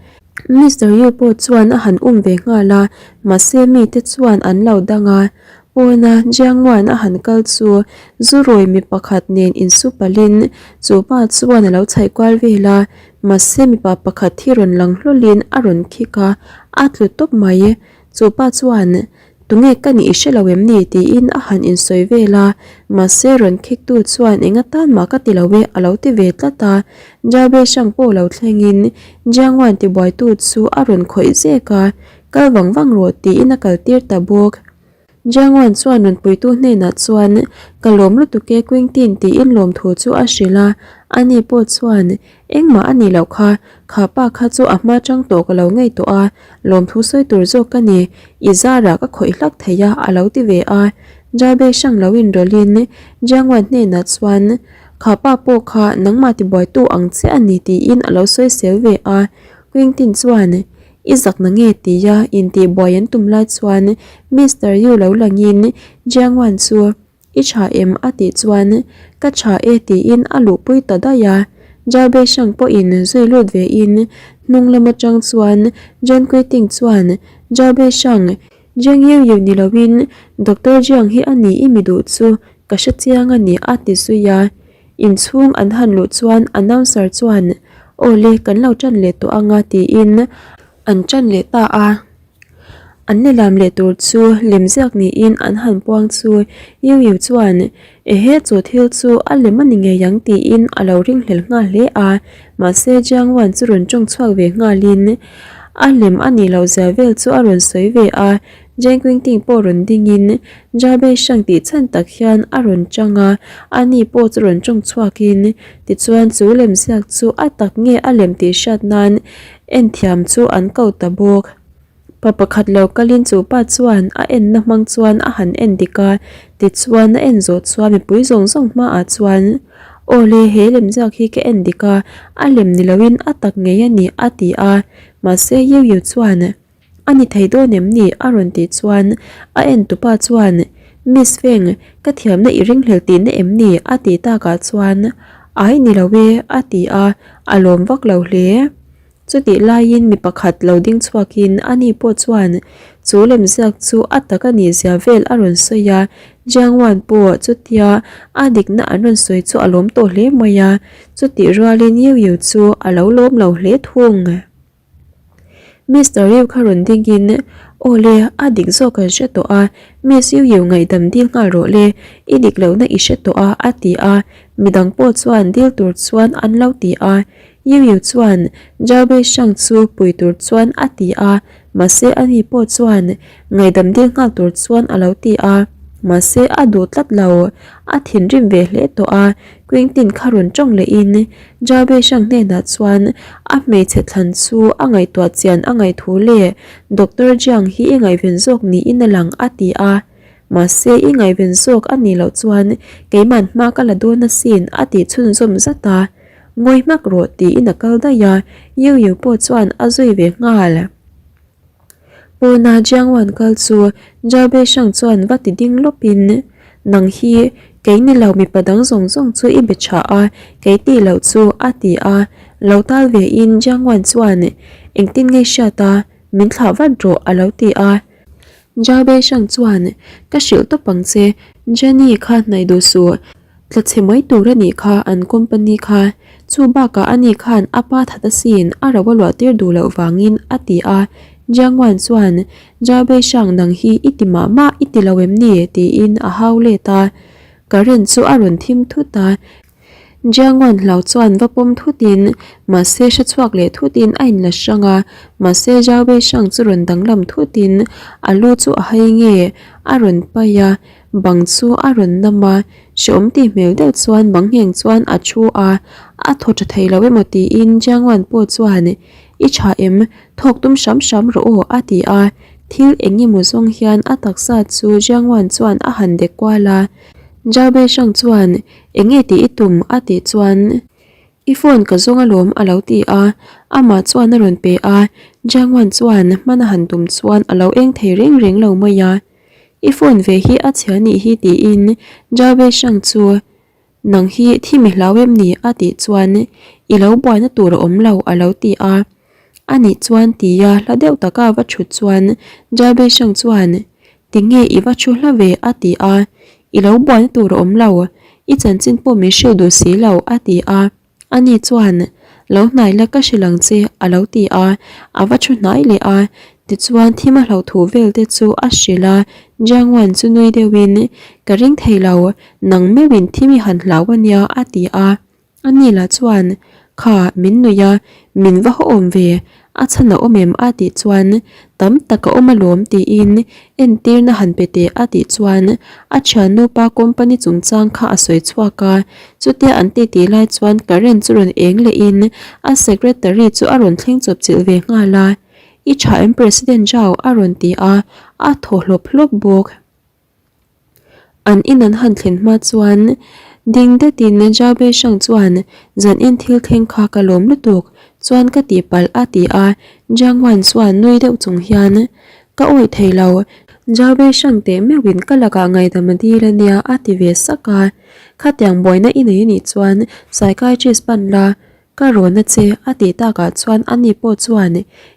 Mister Yu pawh chuan a han um ve nghal a, mahse mite chuan an lo dang a. Pawna Jiangwan a han kal chu zu rawi mi pakhat nen insu palhin chu pa chuan a lo chhaih kual vel a, mahse mipa pakhat hi rawn lang hlawlhin a rawn khik a, a tlu tawp mai. Chu pa chuan Tunge ka nih i hre lo em ni? tiin a han insawi vel a, mahse rawn khiktu chuan eng atan mah ka ti lo e a lo ti ve tlat a, Jabe hrang pawh lo thlengin Jiangwan tibuaitu chu a rawn khawih zek a, kal vang vang rawh tiin a kaltir ta bawk. Jiangwan chuan rawn puitu hnenah chuan ka lawm lutuk e Quintin tiin lawmthu chu a hrilh a, ani pawh chuan Engmah a nih loh kha, kha pa kha chu a hma chang tawh ka lo ngei tawh a, lawmthu sawi tur zawk ka ni, i zarah ka khawih hlak thei a a lo ti ve a. Jabe hrang lo inrawlhin Jiangwan hnenah chuan, Kha pa pawh kha nangmah tibuaitu ang che a ni tiin a lo sawi sel ve a. Quintin chuan, I zak na nge tia intihbuai an tum lai chuan Mister Yu lo langin Jiangwan chu, I tha em? a tih chuan Ka tha e tiin a luhpui ta daih a. Jabe hrang pawhin zui lut vein hnung lam atang chuan John Keating chuan Jabe hrang, Jiang Yu Yu ni loin Doctor Jiang hi a ni i mi duh chu ka hre chiang a ni a ti zui a. Inchhung an han luh chuan announcer chuan Aw le kan lo tan leh tawh anga tiin an tan leh ta a. An lehlam leh tur chu lemziak niin an han puang chu Yu Yu chuan Ehe chu thil chu a lem a ni ngei ang tiin a lo ringhlel nghal hle a, mahse Jiang Wan chu rawn tawng chhuak ve nghalin. A lem a nih loh zia vel chu a rawn sawi ve a, Jane Quinting pawh rawn dingin Jabei hrang tih chhan tak hian a rawn chang a, ani pawh chu rawn tawng chhuakin tichuan chu lemziak chu a tak nge a lem tih hriat nan enthiam chu an ko ta bawk. Pa pakhat lo kalin chu pa chuan a enna hmang chuan a han en dik a, tichuan a en zawh chuan mipui zawng zawng hmaah chuan, Aw le, he lemziak hi ka en dik a, a lem ni loin a tak ngei a ni a ti a, mahse Yu Yu chuan, A ni thei dawn em ni? a rawn tih chuan a en tupa chuan, Miss Feng, ka thiamna i ringhlel tihna em ni? a tih takah chuan, Ai ni lo e a ti a, a lawm vak lo hle. Chutih laiin mi pakhat lo ding chhuakin ani pawh chuan chu lemziak chu a tak a nih zia vel a rawn sawi a, Jiang Wan pawh chutia a dikna an rawn sawi chu a lawm tawh hle mai a, chutih rualin Yu Yu chu a lo lawm lo hle thung. Mister Yu kha rawn dingin, Aw le, a dik zawk kan hre tawh a, Miss Yu Yu ngaihdam dil nghal rawh le, i dik lohna i hre tawh a, a ti a, midang pawh chuan dil tur chuan an lo ti a. Yu Yu chuan Zhao Bei Shang chu pui tur chuan a ti a, mahse ani pawh chuan ngaihdam dil nghal tur chuan a lo ti a, mahse a duh tlat lo, a thinrim ve hle tawh a, Quintin kha rawn tawng lehin Zhao Bei Shang hnenah chuan a hmeichhe thlan chu a ngaihtuah chian a ngaih thu leh Doctor Jiang hi i ngaihven zawk niin a lang a ti a, mahse i ngaihven zawk a nih loh chuan keiman hma ka la dawn asin a tih chhunzawm zat a. Ngawi hmak rawh tiin a kal daih a, Yu Yu pawh chuan a zui ve nghal. Pawna Jiang Wan kal chu Zhao Bei Shang chuan va ti ding lawpin, Nang hi kei ni lo mipa dang zawng zawng chu i be tha a, kei tih loh chu a ti a, lo tal ve in Jiang Wan chuan engtin nge hriat a, min thlah vat rawh a lo ti a. Zhao Bei Shang chuan ka hrilh tawp ang che, Jenny kha hnaih duh suh. Tla chhe mai tur a nih kha an company kha, chu bakah ani khan a pa that asin a ro a luah tir duh loh vangin a ti a, Jiang Wan chuan Zhao Beishang nang hi i ti mah mah i ti lo em ni tiin a hau let a, current chu a rawn thim thut a, Jiang Wan hlau chuan va pawm thutin mahse hre chhuak leh thutin a inla hrang a, mahse Zhao Beishang chu rawn danglam thutin a lu chu a hai nge a rawn paih a. Bang chu a rawn nam a, hreawm tih hmel deuh chuan bang ngheng chuan a thu a, a thaw tha thei lo emaw tiin Jiangwan pawh chuan I tha em, thawk tum hram hram rawh aw a ti a, thil eng emaw zawng hian a taksa chu Jiangwan chuan a han dek kual a, Zhao Beishang chuan Eng nge tih i tum a tih chuan I phone ka zawng alawm a lo ti a, amah chuan a rawn pe a, Jiangwan chuan hman a han tum chuan a lo eng thei reng reng lo mai a. I phone ve hi a chhia nih hi tiin Jabe Shang chu Nang hi thi mi hlau em ni? a tih chuan I lo buaina tur a awm lo a lo ti a. A nih chuan tia hla deuh taka va thut chuan Jabe Shang chuan Tinge i va thu hla ve? a ti a. I lo buaina tur a awm lo, i chanchin pawh min hrilh duh si lo a ti a. Ani chuan, Lo hnai la ka hrilh ang che, a lo ti a, a va thu hnai leh a. Tichuan thim a hlauh thu vel te chu a hrilh a, Jiang Wan chu nui deuhin, Ka ring thei lo, nang meuhin thim i han hlau a nia, a ti a. Ani lah chuan, Kha, min nuih a, min va haw awm ve, A chhan a awm em? a tih chuan, Tam tak a awm alawm tiin entirna han pe teh a tih chuan a thiannu pa company chungchang kha a sawi chhuak a. Chutia an titi lai chuan current chu rawn eng lehin a secretary chu a rawn thleng chawp chilh ve nghal a. I tha em President Zhao? a rawn ti a, a thaw hlawp hlawp bawk. An in an han thlen hma chuan ding datin Zhao Beishang chuan zan in thil thleng kha ka lawm lutuk chuan ka tihpalh a ti a, Jiang Wan chuan nui deuh chung hian ka awih thei lo, Zhao Beishang teh meuhin ka lakah ngaihdam a dil a nia a ti ve sak a, khatiang buaina i nei anih chuan psychiatrist pan la Ka rawn a che a tih takah chuan ani pawh chuan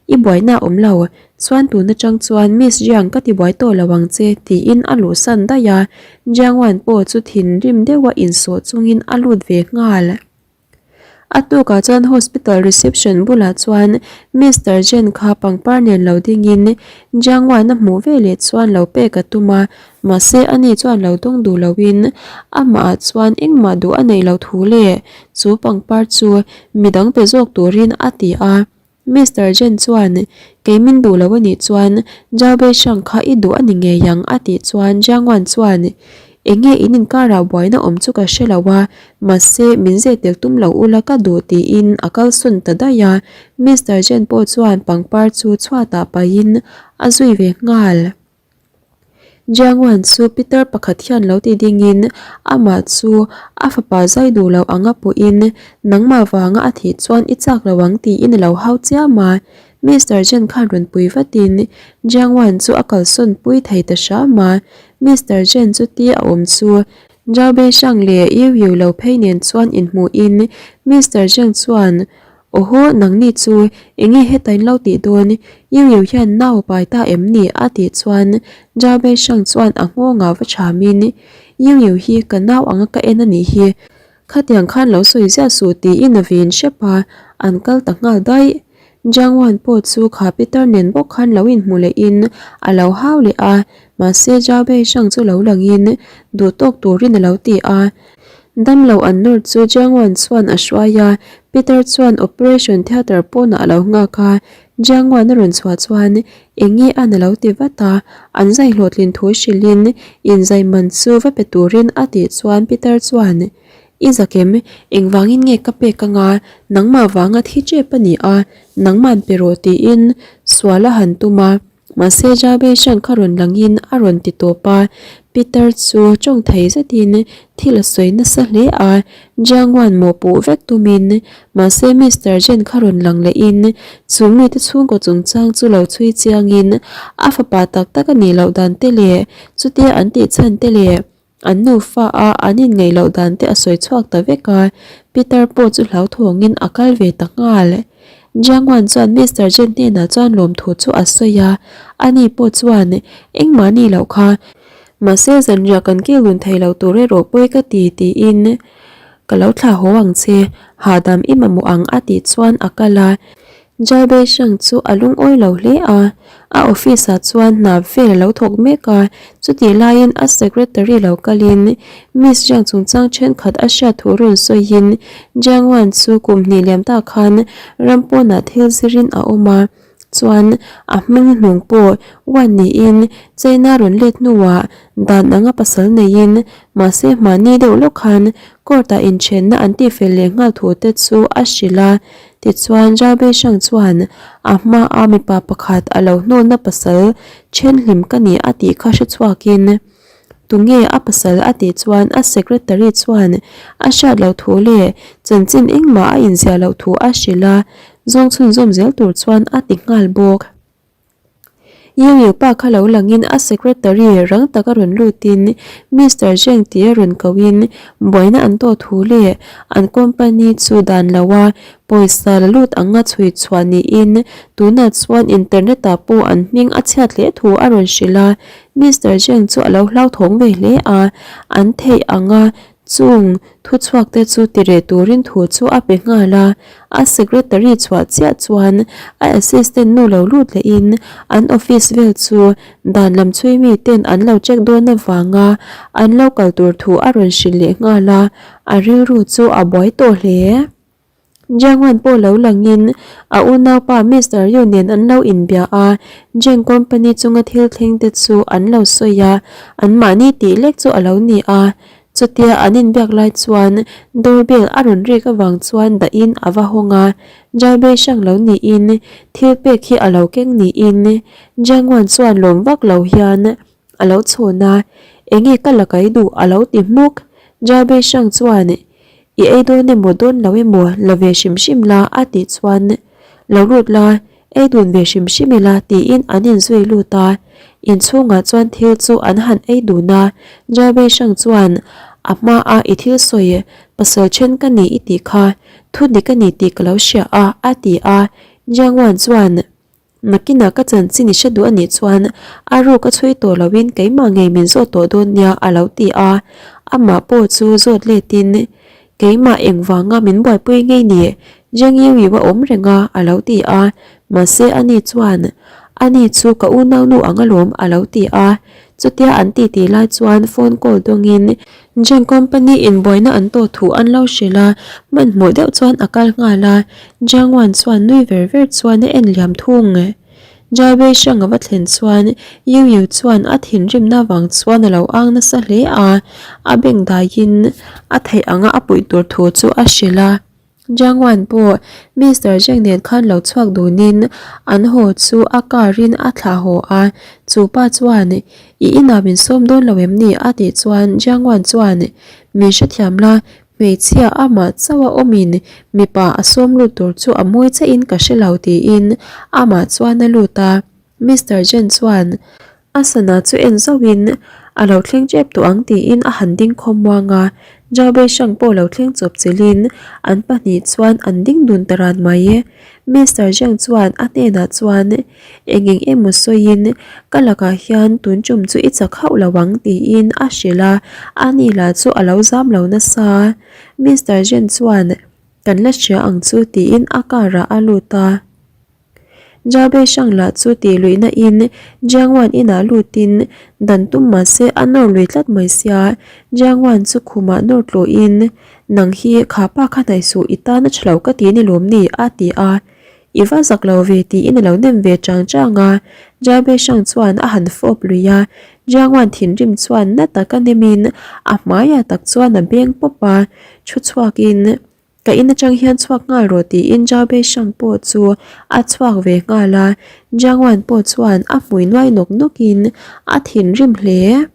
I buaina a awm lo, chuan tun atang chuan Miss Jiang ka ti buai tawh lo ang che tiin a luhsan daih a, Jiang Wan pawh chu thinrim deuha insawh chungin a lut ve nghal. A tukah chuan hospital reception bulah chuan Mister Jen kha pangpar nen lo dingin Jiang Wan a hmuh veleh chuan lo pek a tum a, Mahse ani chuan lo dawng duh loin amah ah chuan engmah duh a neih loh thu leh chu pangpar chu midang pe zawk turin a ti a. Mister Jen chuan, Kei min duh lo a nih chuan Zhao Beishang kha i duh a ni ngei ang a tih chuan Jiang Wan chuan, Enge in inkarah buaina awm chu ka hre lo a, mahse min zeh tel tum lo ula ka duh tiin a kalsawn ta daih a, Mister Jen pawh chuan pangpar chu chhuatah pahin a zui ve nghal. Jiangwan chu pitar pakhat hian lo ti dingin amah chu a fapa zai duh lo anga puhin nangmah vanga a thih chuan i chak lo ang tiin a lo hau chiam a. Mister Jen khan rawn pui vatin Jiangwan chu a kalsawn pui thei ta hram a. Mister Jen chu ti a awm chu Zhao Beishang leh Yu Yu lo phei nen chuan inhmuhin Mister Jen chuan Awhaw, nangni chu enge heta in lo tih dawn? Yu Yu hian nau a pai ta em ni? a tih chuan Zhao Beishang chuan a nghawngah va chhamin, Yu Yu hi ka nau anga ka en a nih hi, khatiang khan lo sawi ziah suh tiin a vin hrep a, an kal ta nghal daih. Jiang Wan pawh chu kha pitar nen bawk khan lo inhmu lehin a lo hau leh a, mahse Zhao Beishang chu lo langin duh tawk turin a lo ti a. Damlo an nawr chu Jiang Wan chuan a hruai a, Peter chuan operation theatre pawnah a lo nghak a, Jiang Wan a rawn chhuah chuan eng nge an a lo ti vat a, an zai hlawhtlin thu hrilhin inzai man chu va pe turin a tih chuan Peter chuan, I zakem, engvangin nge ka pek anga, nangmah vanga thi tep a ni a, nangman pe rawh tiin sual a han tum a. Mahse Jabeshan kha rawn langin a rawn ti tawp a, Peter chu tawng thei zetin thil a sawi nasa hle a, Jiangwan mawhpuh vek tumin. Mahse Mister Jen kha rawn lang lehin chu mite chhungkaw chungchang chu lo chhui chiangin a fapa tak tak a nih loh dan te leh chutia an tih chhan te leh An nufa a an inngaih loh dan te a sawi chhuak ta vek a, Peter pawh chu hlauthawngin a kal ve ta nghal. Jiang Wan chuan Mister Jen hnenah chuan lawmthu chu a sawi a, ani pawh chuan engmah ni loh kha, mahse zanriah kan kil dun thei lo tur erawh pawi ka ti tiin ka lo thlah haw ang che, hahdam i mamawh ang a tih chuan a kal a. Zhao Beisheng chu a lungawi lo hle a, a office ah chuan hna vel a lo thawk mek a, chutih laiin a secretary lo kalin Miss Jiang chungchang thenkhat a hriat thu rawn sawiin Jiang Wan chu kum hnih liam tak khan ram pawnah thil zirin a awm a, chuan a hming hnung pawh Wan niin China rawn let hnuah dan anga pasal neiin mahse hmahni deuh lawk khan court ah inthenna an tihfel leh nghal thu te chu a hrilh a. Tichuan Jabeshang chuan a hmaa mipa pakhat a lo hnawlna pasal thenhlim ka ni a tih kha hre chhuakin, Tunge a pasal a tih chuan a secretary chuan a hriat loh thu leh chanchin engmah a inziah loh thu a hrilh a, zawng chhunzawm zel tur chuan a ti nghal bawk. Yeo pa kha lo langin a secretary rang taka rawn lutin Mister Zheng tih a rawn kohin buaina an tawh thu leh an company chu dan loa pawisa la lut anga chhui chhuah niin tunah chuan internet ah pawh an hming a chhiat hle thu a rawn hrilh a. Mister Zheng chu a lo hlauthawng ve hle a, an theih anga Chung thuchhuakte chu tireh turin thu chu a pe nghal a, a secretary chhuah chiah chuan a assistant nu lo lut lehin an office vel chu dan lam chhui miten an lo check dawn avanga an lo kal tur thu a rawn hrilh leh nghal a, a rilru chu a buai tawh hle. Jiangwan pawh lo langin a unaupa Mister Yu nen an lo inbia a, Jiang company chunga thil thleng te chu an lo sawi a, anmahni tih lek chu a lo ni a. Chutia an inbiak lai chuan doorbell a rawn rik avang chuan dahin a va hawng a, Zhao Beishang lo niin thil pek hi a lo keng niin Jiangwan chuan lawm vak lo hian a lo chhawn a, Enge ka la kai duh a lo ti hmuk. Zhao Beishang chuan I ei dawn emaw dawn lo emaw la ve hrim hrim la a tih chuan lo lut la, ei dun ve hrim hrim ila tiin an inzui lut a. Inchhungah chuan thil chu an han ei dun a, Jabei hrang chuan a hmaa i thil sawi pasal then ka ni i tih kha thu dik a ni tih ka lo hria a a ti a. Jiangwan chuan Nakinah ka chanchin i hre duh a nih chuan a ruk a chhui tawh loin keimah ngei min zawt tawh dawn nia a lo ti a, amah pawh chu zawt letin keimah engvanga min buaipui ngei ni Zhang Yu Yu a awm reng a a lo ti a, mahse ani chuan ani chu ka unaunu ang alawm a lo ti a. Chutia an titi lai chuan phone call dawngin Jeng company in buaina an tawh thu an lo hrilh a, hmanhmawh deuh chuan a kal nghal a, Jiang Wan chuan nui ver ver chuan a en liam thung. Jai Wei Shang a va thlen chuan Yu Yu chuan a thinrimna vang chuan a lo ang nasa hle a, a beng daiin a theih anga a puih tur thu chu a hrilh a. Jiang Wan pawh Mister Zheng nen khan lo chhuak dunin an haw chu a car in a thlah haw a, chu pa chuan I inah min sawm dawn lo em ni? a tih chuan Jiang Wan chuan Min hrethiam la, hmeichhia amah chauh a awmin mipa a sawm lut tur chu a mawi chiah in ka hre lo tiin amah chuan a lut a, Mister Zheng chuan A sana chu en zauhin a lo thleng tep tawh ang tiin a han ding khawm muang a, Zhao Beishang pawh lo thleng chawp chilhin an pahnih chuan an ding dun ta ran mai. Mister Zheng chuan a hnenah chuan eng eng emaw sawiin ka lakah hian tun tum chu i chak hauh lo ang tiin a hrilh a, ani lah chu a lo zam lo nasa. Mister Zheng chuan kan la hria ang chu tiin a car ah a lut a. Jabe hrang lah chu tih luihna in Jiang Wan inah lutin dan tum mah se a nawr lui tlat mai sia, Jiang Wan chu khumah nawr tluhin Nang hi kha pa kha hnaih suh i tan a tha lo ka ti ni lawm ni a ti a, I va zak lo ve tiin a lo nem ve chang chang a, Jabe hrang chuan a han fawp lui a, Jiang Wan thinrim chuan na taka nemin a hmaiah tak chuan a beng pawp a, thu chhuakin Ka in atang hian chhuak nghal rawh tiin Zhao Beishang pawh chu a chhuak ve nghal a, Jiang Wan pawh chuan a hmui nuai nawk nawkin a thinrim hle.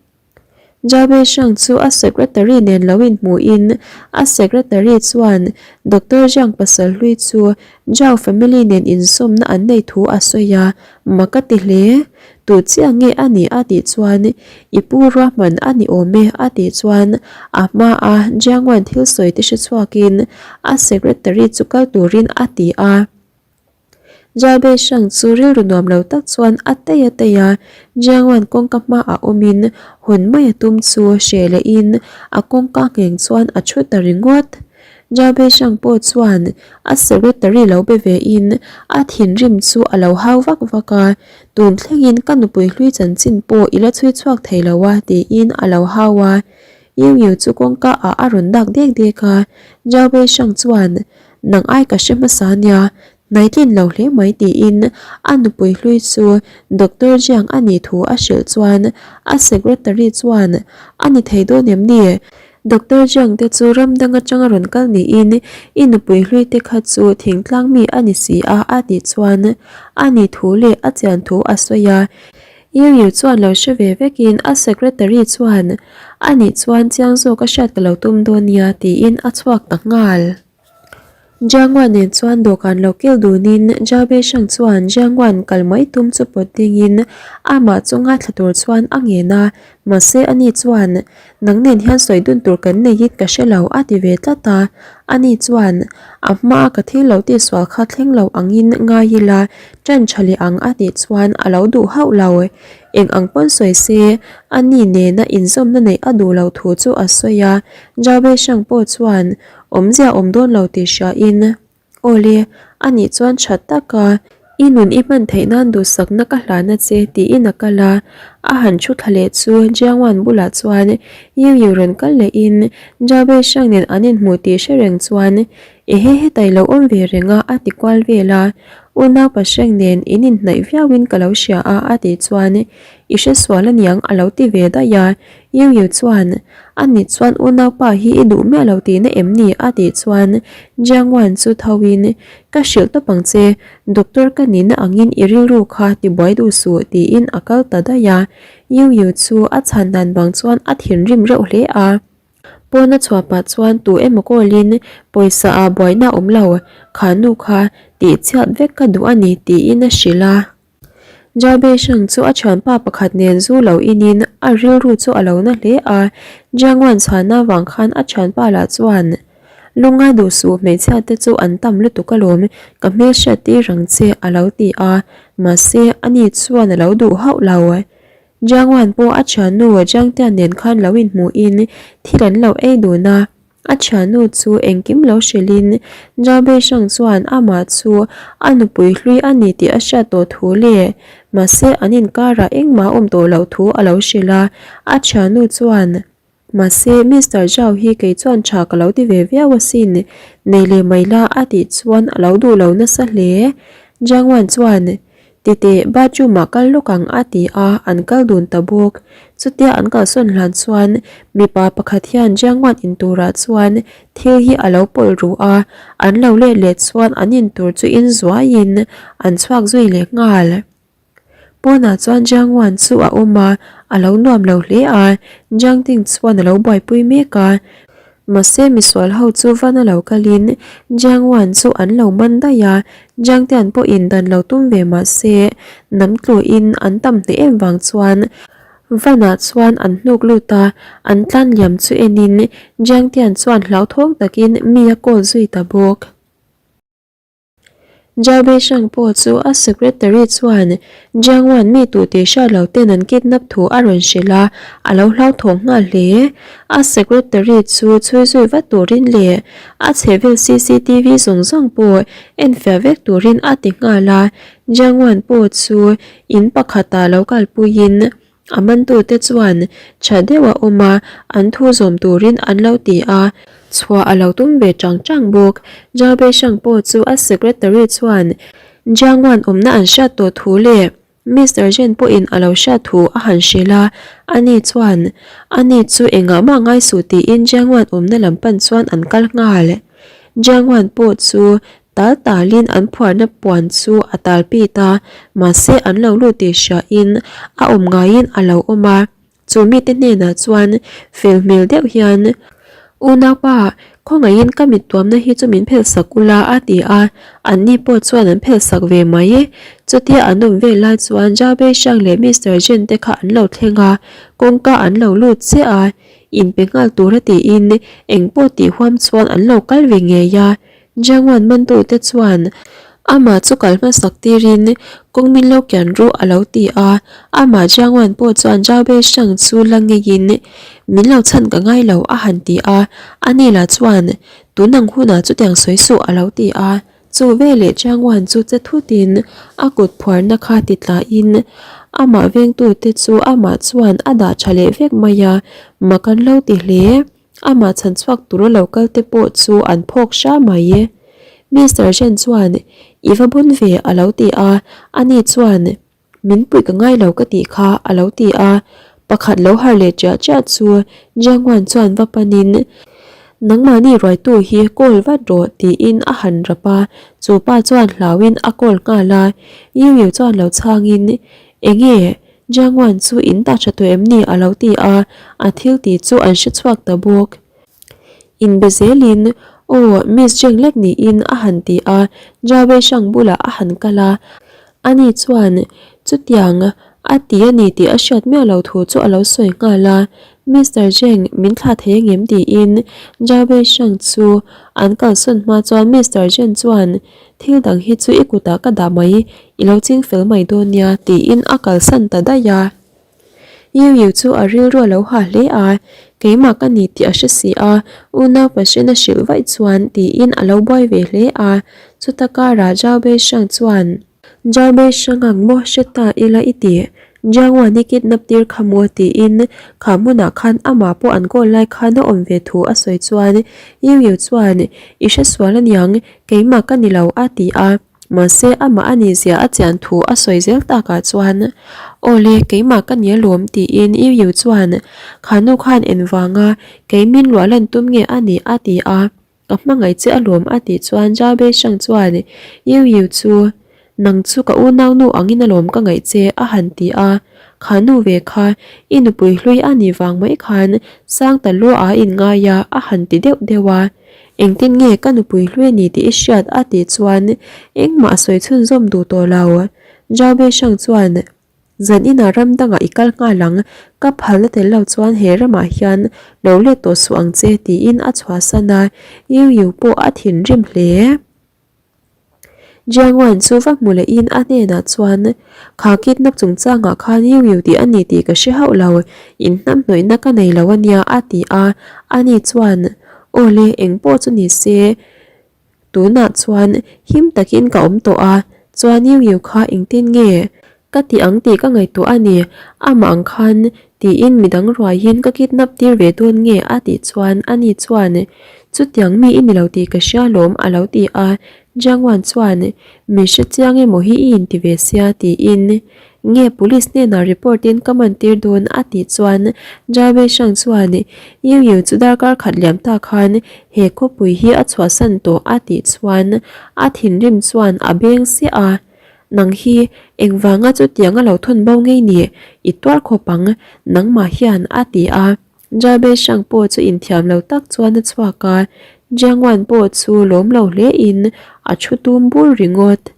Zhao Beishang chu a secretary nen lo inhmuhin a secretary chuan Doctor Jiang pasal hlui chu Zhao family nen inzawmna an nei thu a sawi a, mak a ti hle. Tu chiah nge a nih a tih chuan i pu ruahman a ni awm e a tih chuan a hma a Jiangwan thil sawi te hre chhuakin a secretary chu kal turin a ti a. Zhao Beishang chu rilru nuam lo tak chuan a tei a tei a, Jiangwan kawngka hmaah awmin hawn mai a tum chu hreh lehin a kawngka ngheng chuan a thu ta ringawt. Zhao Beishang pawh chuan a secretary lo be ve in a thinrim chu a lo hau vak vak a, Tun thlengin ka nupui hlui chanchin pawh i la chhui chhuak thei lo a tiin a lo hau a, Yu Yu chu kawngka ah a rawn dak dek dek a, Zhao Wei Shang chuan Nang ai ka hre hmasa nia, hnaitlin lo hle mai tiin a nupui hlui chu Doctor Jiang a nih thu a hrilh chuan a secretary chuan A ni thei dawn em ni? Doctor Jiang te chu ram dang atanga rawn kal niin i nupui hlui te kha chu thingtlang mi a ni si a a tih chuan a ni thu leh a chian thu a sawi a. Yu Yu chuan lo hre ve vekin a secretary chuan a nih chuan chiang zawk a hriat ka lo tum dawn nia tiin a chhuak ta nghal. Jiangwan nen chuan dawhkan lo kil dunin Zhao Beisheng chuan Jiangwan kal mai tum chu pawt dingin amah chu ngaithla tur chuan a ngen a, mahse ani chuan nang nen hian sawi dun tur kan nei in ka hre lo a ti ve tlat a, ani chuan a hmaa ka thil lo tihsual kha thleng lo angin ngai ila ṭan ṭha leh ang a tih chuan a lo duh hauh lo. Eng ang pawn sawi se ani nena inzawmna neih a duh loh thu chu a sawi a, Zhao Beisheng pawh chuan Awmzia awm dawn lo tih hriain, Awle, a nih chuan tha taka i nun i hman theih nan duhsakna ka hlana che tiin a kal a, a han thu thla leh chu Jiangwan bulah chuan Yu Yu rawn kal lehin Zhao Beishang nen an inhmuh tih hre reng chuan Ehe hetai lo awm ve reng a a ti kual vel a, Unau Pasheng nen in inhnaih viauin ka lo hria a a tih chuan I hresual aniang a lo ti ve daih a, Yu Yu chuan, A nih chuan unaupa hi i duh miah lo tihna em ni? a tih chuan Jiang Wan chu tho in, Ka hrilh tawp ang che, doctor ka nihna angin i rilru kha tibuai duh suh tiin a kal ta daih a. Yu Yu chu a chhan dan vang chuan a thinrim reuh hle a. Pawn a chhuah pah chuan tu emaw call in, Pawisa ah buaina a awm lo, kha nu kha tihchhiat vek ka duh a ni tiin a hrilh a. Jabe Shang chu a thianpa pakhat nen zu lo inin a rilru chu a lo na hle a, Jiangwan chhana vang khan a thianpa lah chuan, Lungngai duh suh hmeichhia te chu an tam lutuk alawm, ka hmelhriat tir ang che a lo ti a, mahse ani chuan a lo duh hauh lo. Jiangwan pawh a thiannu Jiangtian nen khan lo inhmuhin thil an lo ei dun a. A thiannu chu engkim lo hrilhin Zhao Beisheng chuan amah chu a nupui hlui a ni tih a hriat tawh thu leh mahse an inkarah engmah a awm tawh loh thu a lo hrilh a. A thiannu chuan Mahse Mister Zhao hi kei chuan tha ka lo ti ve viau asin, nei leh mai la a tih chuan a lo duh lo nasa hle. Jiang Wan chuan Titeh bathroom ah kal lawk ang a ti a, an kal dun ta bawk. Chutia an kalsawn hlan chuan mipa pakhat hian Jiangwan in turah chuan thil hi a lo pawlh ru a, an lo let leh chuan an in tur chu in zuaiin an chhuak zui leh nghal. Pawnah chuan Jiangwan chu a awm a, a lo nuam lo hle a, Jiangting chuan a lo buaipui mek a. Mahse misual ho chu van a lo kalin Jiang Wan chu an lo man daih a, Jiang Tian pawhin dan lo tum ve mahse nam tluin an tam hneh em vang chuan vanah chuan an hnuk lut a, an tlan liam chu enin Jiang Tian chuan hlauthawng takin mi a call zui ta bawk. Zhao Beisheng pawh chu a secretary chuan Jiang Wan mi tu tih hriat lo ten an kidnap thu a rawn hrilh a, a lo hlauthawng nghal hle. A secretary chu chhui zui vat turin leh a chhehvel cctv zawng zawng pawh enfiah vek turin a ti nghal a, Jiang Wan pawh chu in pakhatah lo kalpuiin A mantute chuan tha deuh a awm a, an thu zawm turin an lo ti a, chhuah a lo tum ve chang chang bawk. Zhao Beisheng pawh chu a secretary chuan Jiang Wan awmna an hriat tawh thu leh Mister Zhen pawhin a lo hriat thu a han hrilh a, ani chuan ani chu engah mah ngai suh tiin Jiang Wan awmna lam pan chuan an kal nghal. Jiang Wan pawh chu Tal talin an phuarna puan chu a tal pit a, mahse an lo lut tih hriain a awm ngaiin a lo awm a. Chu mite hnenah chuan fel hmel deuh hian, Unaupa, khawngaihin ka mit tuamna hi chu min phelhsak ula a ti a, anni pawh chuan an phelhsak ve mai. Chutia an awm vel lai chuan Zhao Beishang leh Mister Zhen te kha an lo thleng a, kawngka an lo lut chiah a, inpe nghal tura tiin engpawh tih huam chuan an lo kal ve ngei a. Jiangwan mantute chuan amah chu kal hmasak tirin kawng min lo kian ru a lo ti a, amah Jiangwan pawh chuan Zhao Beisheng chu la ngeiin min lo chhan ka ngai lo a han ti a, ani lah chuan tun ang hunah chutiang sawi suh a lo ti a, chu veleh Jiangwan chu che thutin a kut phuarna kha ti tlahin amah vengtute chu amah chuan a dah tha leh vek mai a, mak an lo ti hle. Amah chhan chhuak tura lo kal te pawh chu an phawk hra mai e. Mister Chen chuan, I va bun ve a lo ti a, ani chuan, Min puih ka ngai lo ka tih kha a lo ti a. Pakhat lo har leh chiah chiah chu Jiang Wan chuan va panin, Nangmahni ruaitu hi call vat rawh tiin a han rap a, chu pa chuan hlauin a call nghal a. Yu Yu chuan lo chhangin, Enge? Jiangwan chu in dah tha tawh em ni a lo ti a, a thil tih chu an hre chhuak ta bawk. Inbe zelin, Aw, Miss Jeng lek niin a han ti a, Jia Weishang bulah a han kal a. Ani chuan chutiang a ti a ni tih a hriat miah lo thu chu a lo sawi nghal a, Mister Jeng min thlah thei angem tiin Jia Weishang chu an kalsawn hma chuan Mister Jeng chuan Thil dang hi chu i kutah ka dah mai, i lo ching fel mai dawn nia, tiin a kalsan ta daih a. Yu Yu chu a rilru a lo ha hle a, keimah ka ni tih a hre si a, unau Pashin a hrilh vaih chuan tiin a lo buai ve hle a. Chuta karah Zhao Beishang chuan. Zhao Beishang ang maw hre ta ila i ti, Jiang Wan i kidnap tir kha maw tiin kha hmunah khan amah pawh an kawl lai khan a awm ve thu a sawi chuan Yu Yu chuan i hre sual aniang Keimah ka ni lo a ti a, mahse amah a nih zia a chian thu a sawi zel takah chuan Aw le, keimah ka ni alawm tiin Yu Yu chuan Kha nu khan engvanga kei min luah lan tum nge a nih a ti a, ka hmangaih che alawm a tih chuan Zhao Beisheng chuan Yu Yu chu Nang chu ka unau nu angin alawm ka ngaih che a han ti a, kha nu ve kha i nupui hlui a nih vang mai khan sang ta lua a inngai a a han ti deuh deuh a. Engtin nge ka nupui hlui a ni tih i hriat a tih chuan engmah a sawi chhunzawm duh tawh lo. Zhao Beisheng chuan Zan inah ram dangah i kal nghal ang, ka phalna tel lo chuan he ramah hian lo let tawh suh ang che tiin a chhuahsan a, Yu Yu pawh a thinrim hle. Jiang Wan chu va hmu lehin a hnenah chuan, Kha kidnap chungchangah khan Yu Yu tih a ni tih ka hre hauh lo, inhnamhnawihna ka nei lo a nia a ti a, ani chuan, Awle, engpawh chu ni se, tunah chuan him takin ka awm tawh a, chuan Yu Yu kha engtin nge ka ti ang tih ka ngaihtuah a ni, amah ang khan tiin midang ruaiin ka kidnap tir ve dawn nge a tih chuan ani chuan chutiang mi i ni lo tih ka hria lawm a lo ti a, Jiang Wan chuan min hre chiang emaw hi i inti ve sia tiin Nge police hnenah report in ka man tir dawn a tih chuan Jai Weishang chuan Yu Yu chu darkar khat liam ta khan he khawpui hi a chhuahsan tawh a tih chuan a thinrim chuan a beng siah a, Nang hi engvanga chutiang a lo thawn bo ngei ni i tuar khawp ang nangmah hian a ti a. Jai Weishang pawh chu inthiam lo tak chuan a chhuak a, Jiang Wan pawh chu lawm lo hle in a thu tum bur ringawt.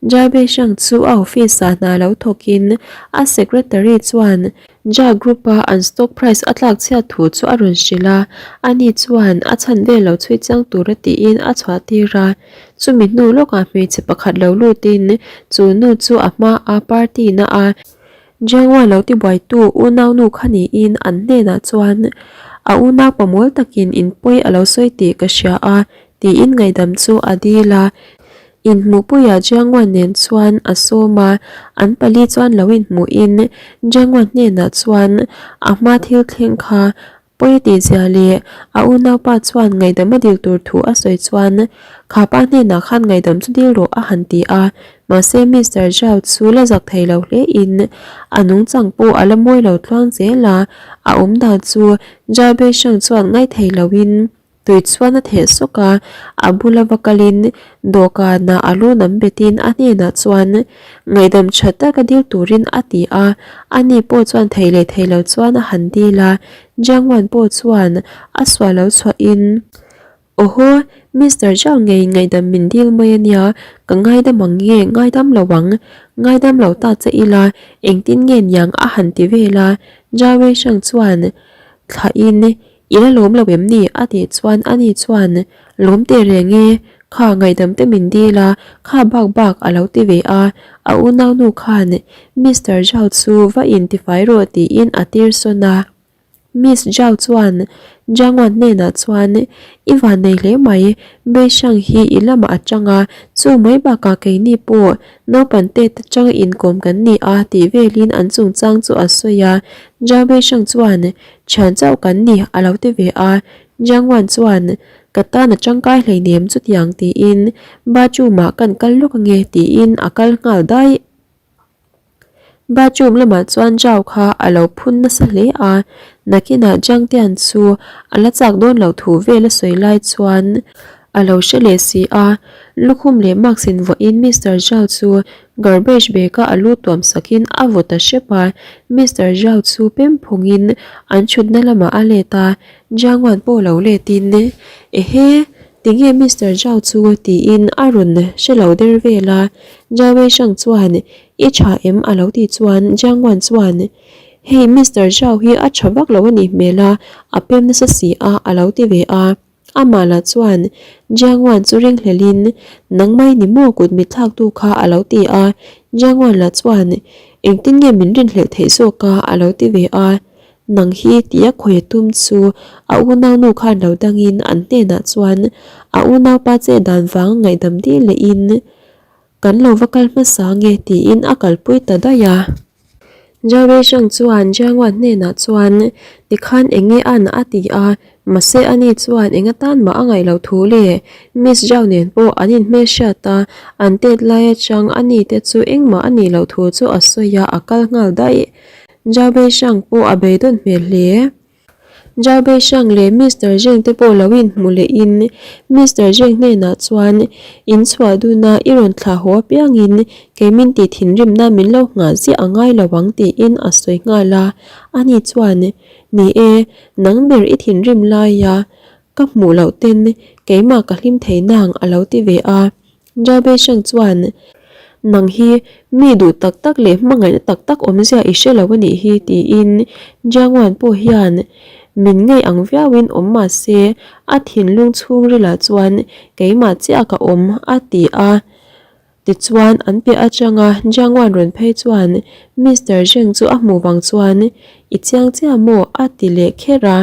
Jai Hrang chu a office ah hna lo thawkin a secretary chuan Jia Group a an stock price a tlak chhiat thu chu a rawn hrilh a, ani chuan a chhan vel lo chhui chiang tura tiin a chhuah tir a. Chumi hnu lawkah hmeichhe pakhat lo lutin chu nu chu a hma a party na a Jiangwa lo tibuaitu unaunu kha niin an hnenah chuan a unau pamawl takin inpawi a lo sawi tih ka hria a tiin ngaihdam chu a dil a. Inhmuhpuiah Jiangwan nen chuan a sawm a, an pali chuan lo inhmuhin Jiangwan hnenah chuan a hma thil thleng kha pawi tih zia leh a unaupa chuan ngaihdam a dil tur thu a sawi chuan kha pa hnenah khan ngaihdam chu dil rawh a han ti a, mahse Mister Zhao chu la zak thei lo hle in a nungchang pawh a la mawi lo tluang zel a, a awmdan chu Zhao Beisheng chuan ngaithei loin Tui chuan a theh sawk a, a bula va kalin dawhkanah a lu nam betin a hnenah chuan ngaihdam tha taka dil turin a ti a, ani pawh chuan thei leh thei lo chuan a han dil a, Jiang Wan pawh chuan a suah lo chhuahin Awhaw, Mister Zhao ngei ngaihdam min dil mai a nia, ka ngaidam ang nge ngaidam lo ang, ngaidam lo ta che ila engtin nge niang a han ti vel a, Zhao Weisheng chuan thlahin I la lawm lo em ni? a tih chuan ani chuan, Lawm teh reng e, kha ngaihdam te min dil a, kha bak bak a lo ti ve a, a unaunu khan Mister Zhao chu va intifai rawh tiin a tir sawn a. Miss Zhao chuan Zhang Wan hnenah chuan, I vannei hle mai, Beishang hi i lamah a tang a, chu mai bakah keini pawh naupan te atanga inkawm kan ni a tih velin an chungchang chu a sawi a. Zhao Beishang chuan, Thian chauh kan ni a lo ti ve a, Jiang Wan chuan ka tan a tangkai hleinem chutiang tiin bathroom ah kan kal lawk ange tiin a kal nghal daih. Bathroom lamah chuan Zhao kha a lo phun nasa hle a, nakinah Jiang Tian chu a la chak dawn loh thu vel a sawi lai chuan a lo hre leh si a, lukhum leh mask in vuahin Mister Zhao chu garbage bag a a lu tuam sakin a vaw ta hrep a, Mister Zhao chu pem phungin an thutna lamah a let a, Jiang Wan pawh lo letin Ehe, tinge Mister Zhao chu tiin a rawn hre lo der vel a, Zhao Weishang chuan I tha em a lo tih chuan Jiang Wan chuan Hei Mister Zhao hi a tha vak lo a nih hmel a, a pem nasa si a a lo ti ve a. Amah lah chuan Jiang Wan chu ringhlelin, Nang mai ni maw kut mit thlaktu kha a lo ti a. Jiang Wan lah chuan, Engtin nge min rinhlelh theih zawk a? a lo ti ve a. Nang hi tia khawi a tum chu a unaunu khan lo dangin an hnenah chuan a unaupa che dan vang ngaihdam dil lehin, Kan lo va kal hmasa nge tiin a kalpui ta daih a. Zhao Weisheng chuan Jiang Wan hnenah chuan tikhan eng nge an a ti a, mahse ani chuan eng atan mah a ngaih loh thu le. Miss Zhao nen pawh an inhmelhriat a, an tet lai atang ani te chu engmah a nih loh thu chu a sawi a, a kal nghal daih. Zhao Weisheng pawh a beidawn hmel hle. Zhao Beishang leh Mister Zheng te pawh lo inhmu lehin Mister Zheng hnenah chuan in chhuah dun a i rawn thlah haw apiangin kei min tih thinrimna min lo nghah ziah a ngai lo ang tiin a sawi nghal a. Ani chuan, Ni e, nang ber i thinrim laia ka hmuh loh ten keimah ka hlim thei nang a lo ti ve a. Jabez Shang chuan, Nang hi mi duh tak tak leh hmangaihna tak tak awmzia i hre lo a nih hi tiin Jiang Wan pawh hian min ngei ang viauin awm mah se a thinlung chhungrilah chuan keimah chiah ka awm a ti a. Tichuan an piah atanga Jiang Wan rawn phei chuan Mister Zheng chu a hmuh vang chuan I chiang chiah maw? a ti leh kher a.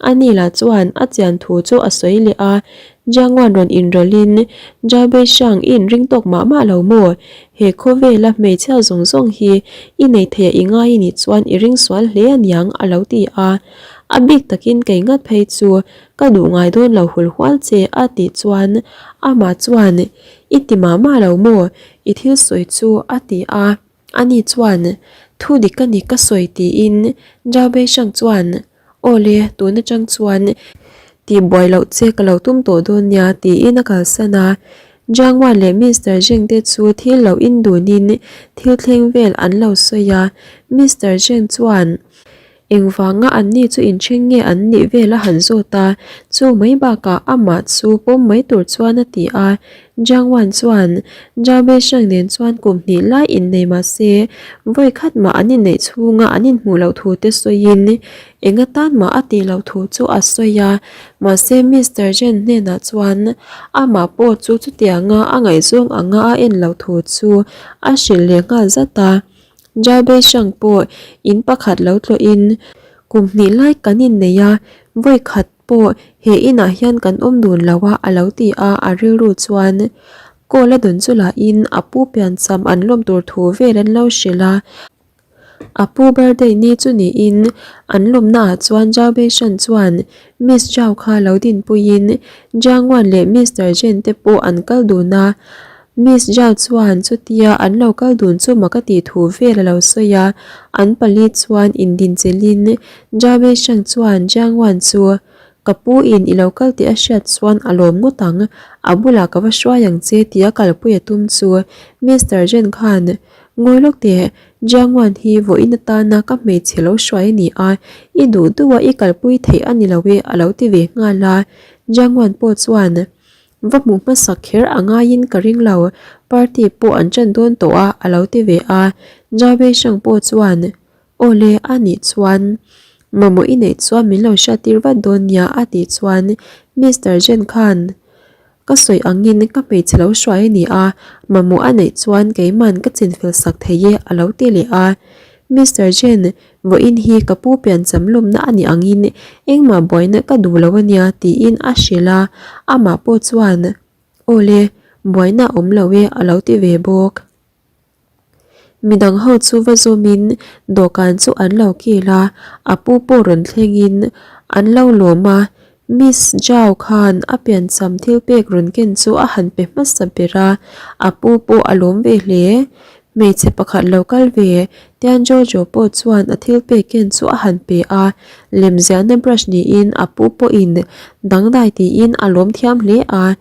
Ani lah chuan a chian thu chu a sawi leh a, Jiang-Wan rawn inrawlhin, Zhao Beishang i inring tawk mah mah lo maw? He khawvela hmeichhia zawng zawng hi i nei thei a i ngai i nih chuan i ring sual hle aniang a lo ti a. A bik takin kei ngat phei chu ka duh ngai dawn lo hul hual che a tih chuan amah chuan i ti mah mah lo maw? I thil sawi chu a ti a. Ani chuan thu dik a ni ka sawi tiin Zhao Beishang chuan Aw le, tun atang chuan tihbuai loh che ka lo tum tawh dawn nia tiin a kalsan a. Jiang Wan leh Mister Zheng te chu thil lo indunin thil thleng vel an lo sawi a. Mister Zheng chuan engvanga anni chu inchheng nge an nih vel a han zawt a, chu mai bakah amah chu pawm mai tur chuan a ti a. Jiang Wan chuan Zhao Beisheng nen chuan kum hnih lai innei mah se, vawi khat mah an inneih chhunga an inhmuh loh thu te sawiin eng atan mah a tih loh thu chu a sawi a. Mahse Mister Zhen hnenah chuan amah pawh chu chutianga a ngaihzawng anga a en loh thu chu a hrilh leh nghal zat a. Zhao Beisheng pawh in pakhat lo tlawhin kum hnih lai kan innei a, vawi khat pawh he inah hian kan awm dun lo a a lo ti a, a rilru chuan call a dawn chu lahin a pu piancham an lawm tur thu vel an lo hrilh a, a pu birthday ni chu niin an lawmna ah chuan Zhao Beishan chuan Miss Zhao kha lo dinpuiin Jiang Wan leh Mister Zhen te pawh an kal dun a, Miss Zhao chuan chutia an lo kal dun chu mak a tih thu vel a lo sawi a, an pali chuan indinchilhin Zhao Beishan chuan Jiang Wan chu Ka pu in i lo kal tih a hriat chuan a lawm ngawt ang, a bulah ka va hruai ang che tia kalpui a tum chu Mister Zhen khan Ngawi lawk teh, Jiang Wan hi vawiin atana ka hmeichhe lo hruai a ni a, i duh duh a i kalpui theih a ni lo e a lo ti ve nghal a, Jiang Wan pawh chuan Va hmuh hmasak kher a ngaiin ka ring lo, party pawh an ṭan dawn tawh a a lo ti ve a, Zhao Beisheng pawh chuan Aw le, a nih chuan mamawh i neih chuan min lo hriattir vat dawn nia a tih chuan Mister Jen khan ka sawi angin ka hmeichhe lo hruai a ni a, mamawh a neih chuan keiman ka chinfel sak thei e a lo ti leh a. Mister Jen, vawiin hi ka pu piancham lawmna a nih angin engmah buaina ka duh lo a nia tiin a hrilh a, amah pawh chuan Aw le, buaina a awm lo e a lo ti ve bawk. Midang ho chu va zawmin dawhkan chu an lo kil a, a pu pawh rawn thlengin an lo lawm a, Miss Zhao khan a piancham thil pek rawn ken chu a han pe hmasa ber a, a pu pawh a lawm ve hle. Hmeichhe pakhat lo kal ve, Tian Jojo pawh chuan a thil pek ken chu a han pe a, lemziahna brush niin a pu pawhin dangdai tiin a lawm thiam hle a.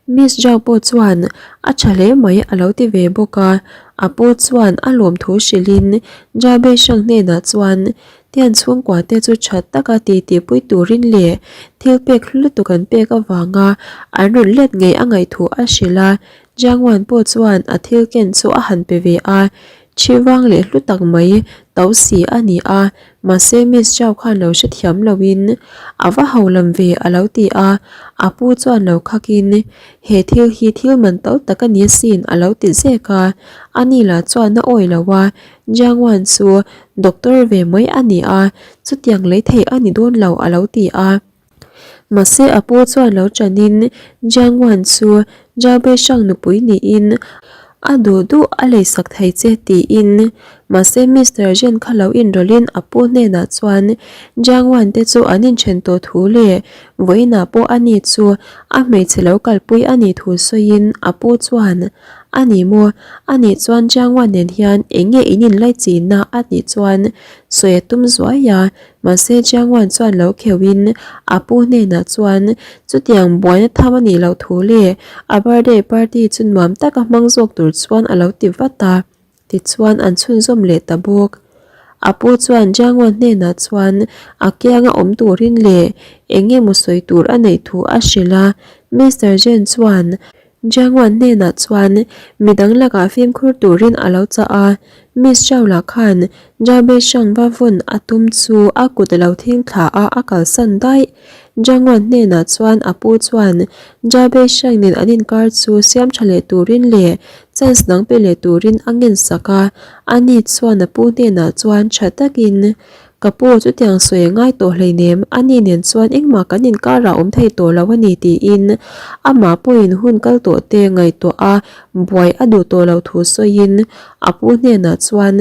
Miss Zhao pawh chuan a tha hle mai a lo ti ve bawk a, a pu chuan a lawmthu hrilhin Zhao Beisheng hnenah chuan Tian chhungkua te chu tha taka titi pui turin leh thil pek hlu lutuk an pek avanga an rawn let ngei a ngaih thu a hrilh a, Jiang Wan pawh chuan a thil ken chu a han pe ve a, thi vang leh hlu tak mai to si a ni a, Mahse Miss Zhao khan lo hrethiam loin a va ho lam ve a lo ti a, a pu chuan lo khakin he thil hi thil man to tak a ni asin a lo ti zek a, ani lah chuan a awi lo a, Jiang Wan chu doctor ve mai a ni a, chutiang lei theih a ni dawn lo a lo ti a. Mahse a pu chuan lo ṭanin Jiang Wan chu Zhao Beishang nupui niin a duh duh a leisak thei che tiin mahse Mister Zhen kha lo inrawlhin a pu hnenah chuan Jiang Wan te chu an inṭhen tawh thu leh vawiinah pawh ani chu a hmeichhe lo kalpui a nih thu sawiin a pu chuan A ni maw? A nih chuan Jiang Wan nen hian eng nge in inlaichinna a tih chuan sawi a tum zuai a. Mahse Jiangwan chuan lo kheuhin a pu hnenah chuan chutiang buaina tham a nih loh thu leh a birthday party chu nuam taka hmang zawk tur chuan a lo ti vat a, tichuan an chhunzawm leh ta bawk. A pu chuan Jiangwan hnenah chuan a kianga awm turin leh eng emaw sawi tur a neih thu a hrilh a, Mister Zhen chuan Jiangwan hnenah chuan midang lakah fimkhur turin a lo chah a, Miss Zhao lah khan Zhao Beishang va vawn a tum chu a kut a lo thing thla a, a kalsan daih. Jiangwan hnenah chuan a pu chuan Zhao Beishang nen an inkar chu siam tha leh turin leh chance dang pe leh turin a ngen sak a, ani chuan a pu hnenah chuan tha takin. Ka pu, chutiang sawi a ngai tawh hleinem, ani nen chuan engmah kan inkarah awm thei tawh lo a ni tiin amah pawhin hun kal tawh te ngaihtuah a buai a duh tawh loh thu sawiin a pu hnenah chuan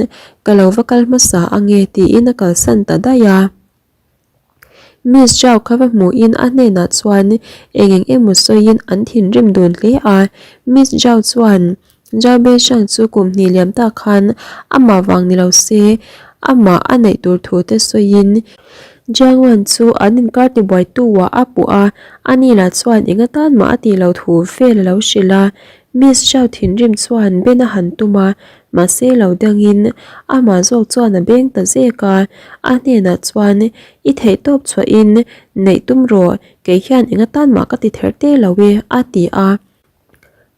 ka lo va kal hmasa ange tiin a kalsan ta daih a. Miss Zhao kha va hmuhin a hnenah chuan eng eng emaw sawiin an thinrim dun hle a. Miss Zhao chuan Zhao Beishang chu kum hnih liam tak khan amah vang ni lo se amah a neih tur thu te sawiin Jiang Wan chu an inkar tibuaitu ah a puh a, ani lah chuan eng atan mah a tih loh thu vel a lo hrilh a. Miss Zhao thinrim chuan ben a han tum a, Mahse lo dangin amah zawk chuan a beng ta zek a, a hnenah chuan i theihtawp chhuahin neih tum rawh, kei hian eng atan mah ka ti ther te lo e a ti a.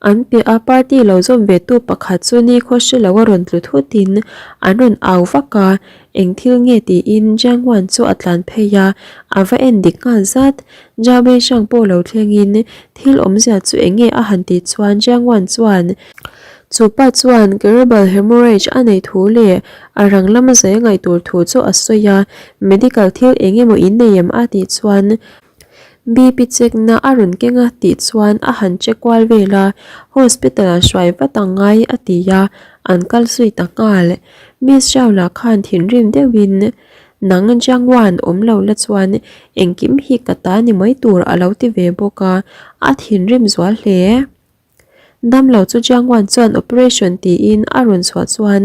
An piah a party lo zawm ve tu pakhat chu nikhaw hre lo a rawn tlu thutin an rawn au vak a, eng thil nge tiin Jiang Huan chu a tlan phei a, a va en dik nghal zat. Zhao Beishang pawh lo thlengin thil awmzia chu eng nge a han tih chuan Jiang Huan chuan Chu pa chuan cerebral hemorrhage a neih thu leh a rang lama zai a ngaih tur thu chu a sawi a, medical thil eng emaw in nei em a tih chuan BP check na a rawn keng a tih chuan a han check kual vel a, hospital ah hruai vat ang ngai a ti a, an kal zui ta nghal. Miss Zhao lah khan thinrim deuhin nang Jiangwan awm lo la chuan engkim hi ka ta ni mai tur a lo ti ve bawk a, a thinrim zual hle. Damlo chu Jiangwan chuan operation tiin a rawn chhuah chuan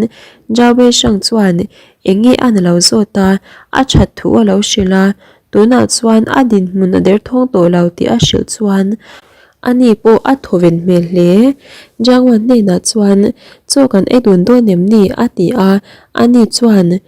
Zhao Weishang chuan eng nge a na lo zawt a, a that thu a lo hrilh a, tunah chuan a dinhmun a derthawng tawh lo tih a hrilh chuan ani pawh a thawven hmel hle. Jiangwan hnenah chuan chaw kan ei dun dawn em ni? a ti a, ani chuan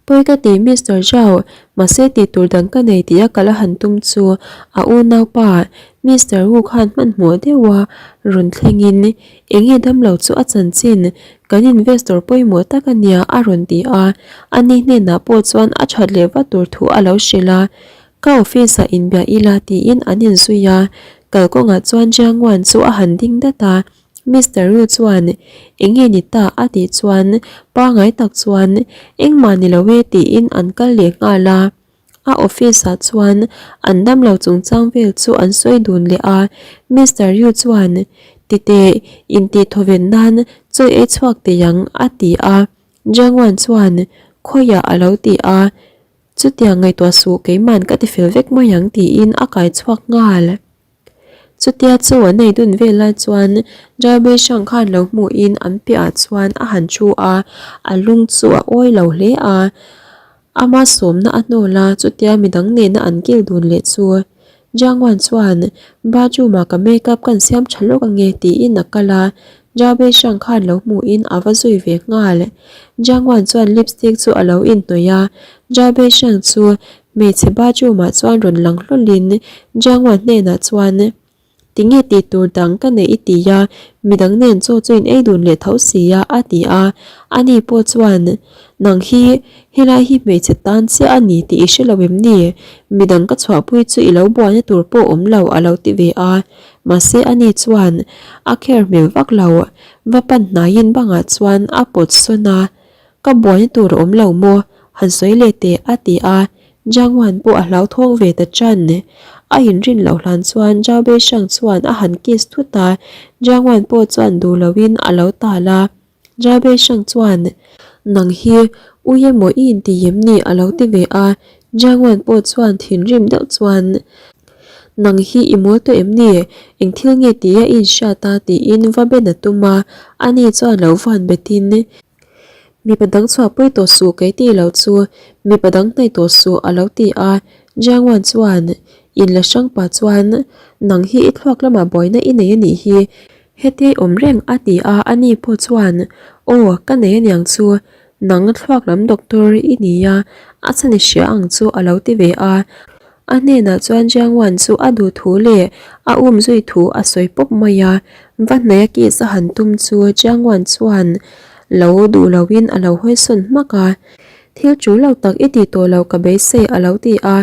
Pawi ka ti Mister Zhao, mahse tih tur dang ka nei tih a kal a han tum chu a unaupa Mister Wu khan hmanhmawh deuha rawn thlengin enge damlo chu a chanchin kan investor pawimawh tak a nia a rawn ti a, ani hnenah pawh chuan a that leh vat tur thu a lo hrilh a, ka office ah inbia ila tiin an inzui a, kalkawngah chuan Jiang Wan chu a han ding dat a. Mister Ru chuan, Enge ni ta? a tih chuan pangai tak chuan, Engmah ni lo e tiin an kal leh nghal a. A office ah chuan an damlo chungchang vel chu an sawi dun leh a. Mister Ru chuan, Titeh, intih thawven nan chawi ei chhuak teh ang a ti a. Jiang Wan chuan, Khawiah a lo ti a. Chutiang ngaihtuah suh keiman ka tifel vek mai ang tiin a kai chhuak nghal. Chutia chu an ei dun vel lai chuan Jarbei hrang khan lo hmuhin an piahah chuan a han thu a, a lung chu a awi lo hle a. Ama sawmna a hnawl a, chutia midang nena an kil dun leh chu Jiangwan chuan bathroom ah ka makeup kan siam tha lawk ange tiin a kal a, Jarbei hrang khan lo hmuhin a va zui ve nghal. Jiangwan chuan lipstick chu a lo inhnawih a, Jarbei hrang chu Hmeichhe bathroom ah chuan rawn lang hlawlin Jiangwan hnenah chuan, Tinge tih tur dang ka neih i ti a, midang nen chaw chu in ei dun leh tho si a, a ti a. Ani pawh chuan, Nang hi helai hi hmeichhe tan chiah a ni tih i hre lo em ni? Midang ka chhuahpui chu i lo buaina tur pawh awm lo, a lo ti ve a. Mahse ani chuan a care hmel vak lo, va pan hnaiin bangah chuan a pawt sawn a. Ka buaina tur a awm lo maw? Han sawi leh teh a ti a, Jiang Wan pawh a hlauthawng ve ta ṭan. A inrin loh hlan chuan Zhao Beishang chuan a han kiss thut a, Jiang Wan pawh chuan duh loin a lo tal a. Zhao Beishang chuan, Nang hi ui emaw i inti em ni? a lo ti ve a, Jiang Wan pawh chuan thinrim deuh chuan, Nang hi i mawl tawh em ni? Eng thil nge tia i inhriat a? tiin va ben a tum a, ani chuan lo van betin, Mipa dang chhuahpui tawh suh kei tih loh chu mipa dang hnaih tawh suh a lo ti a, Jiang Wan chuan in la hrang pah chuan nang hi i thluak lamah buaina i nei a nih hi, hetia i awm reng a ti a, ani pawh chuan aw ka nei aniang chu nang thluak lam doctor i ni a, a chhan i hria ang chu a lo ti ve a. A hnenah chuan Jiang Wan chu a duh thu leh a um zui thu a sawi pawp mai a, va hnaih a kiss a han tum chu Jiang Wan chuan lo duh loin a lo hawisawn hmak a, Thil tul lo tak i tih tawh loh ka beisei a lo ti a,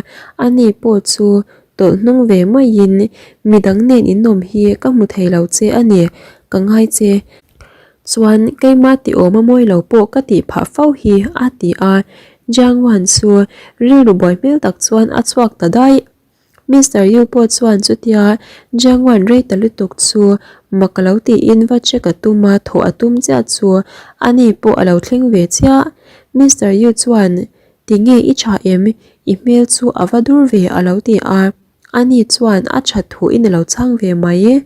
ani pawh chu tawlh hnung ve maiin midang nen inawm hi ka hmu thei lo che a ni, ka ngai che. Chuan keimah ti awm a mawi lo pawh ka tih phah fo hi a ti a. Jiang Wan chu rilru buai hmel tak chuan a chhuak ta daih. Mister Yu pawh chuan chutia Jiang Wan rei ta lutuk chu mak a lo tiin va check a tum a, thawh a tum chiah chu ani pawh a lo thleng ve chiah. Mister Yu chuan, Tinge i tha em? I hmel chu a va dur ve a lo ti a. Ani chuan a that thu in a lo chhang ve mai.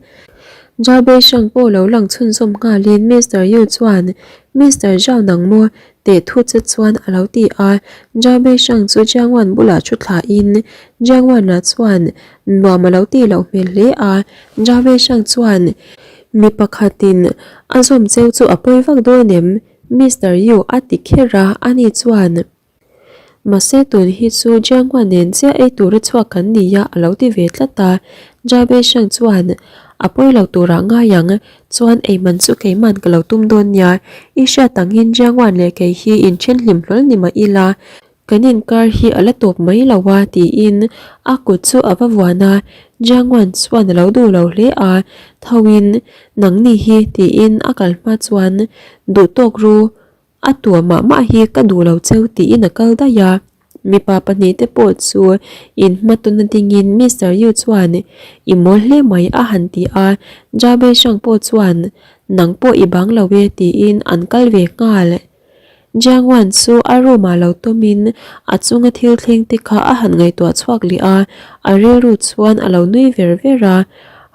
Zhao Beisheng pawh lo lang chhunzawm nghalin Mister Yu chuan, Mister Zhao nang maw? teh thu che chuan a lo ti a. Zhao Beisheng chu Jiang Wan bulah thu thlain Jiang Wan-a chuan nuam a lo tih loh hmel hle a. Zhao Beisheng chuan, Mi pakhatin a zawm cheu chu a pawi vak dawn em? Mister Yu a ti kher a, ani chuan, Mahse tun hi chu Jianghua nen chiah ei tura chhuak kan ni a a lo ti ve tlat a. Zhao Beisheng chuan, A pawi lo turah ngai ang, chuan ei man chu keiman ka lo tum dawn nia, i hriat angin Jianghua leh kei hi inthen hlim hlawl ni mah ila, kan inkar hi a la tawp mai lo a tiin a kut chu a va vuan a. Jianghua chuan a lo duh lo hle a, Thoin nangni hi tiin a kal hma chuan, Duh tawk ru, A tua mah mah hi ka duh lo cheu tiin a kal daih a, mipa pahnihte pawh chu in hmatawna dingin Mister Yu chuan i mawl hle mai a han ti a, Zhao Beishang pawh chuan nang pawh i bang lo e tiin an kal ve nghal. Jiang Wan chu a room ah lo tawmin a chunga thil thleng te kha a han ngaihtuah chhuak leh a, a rilru chuan a lo nui ver ver a,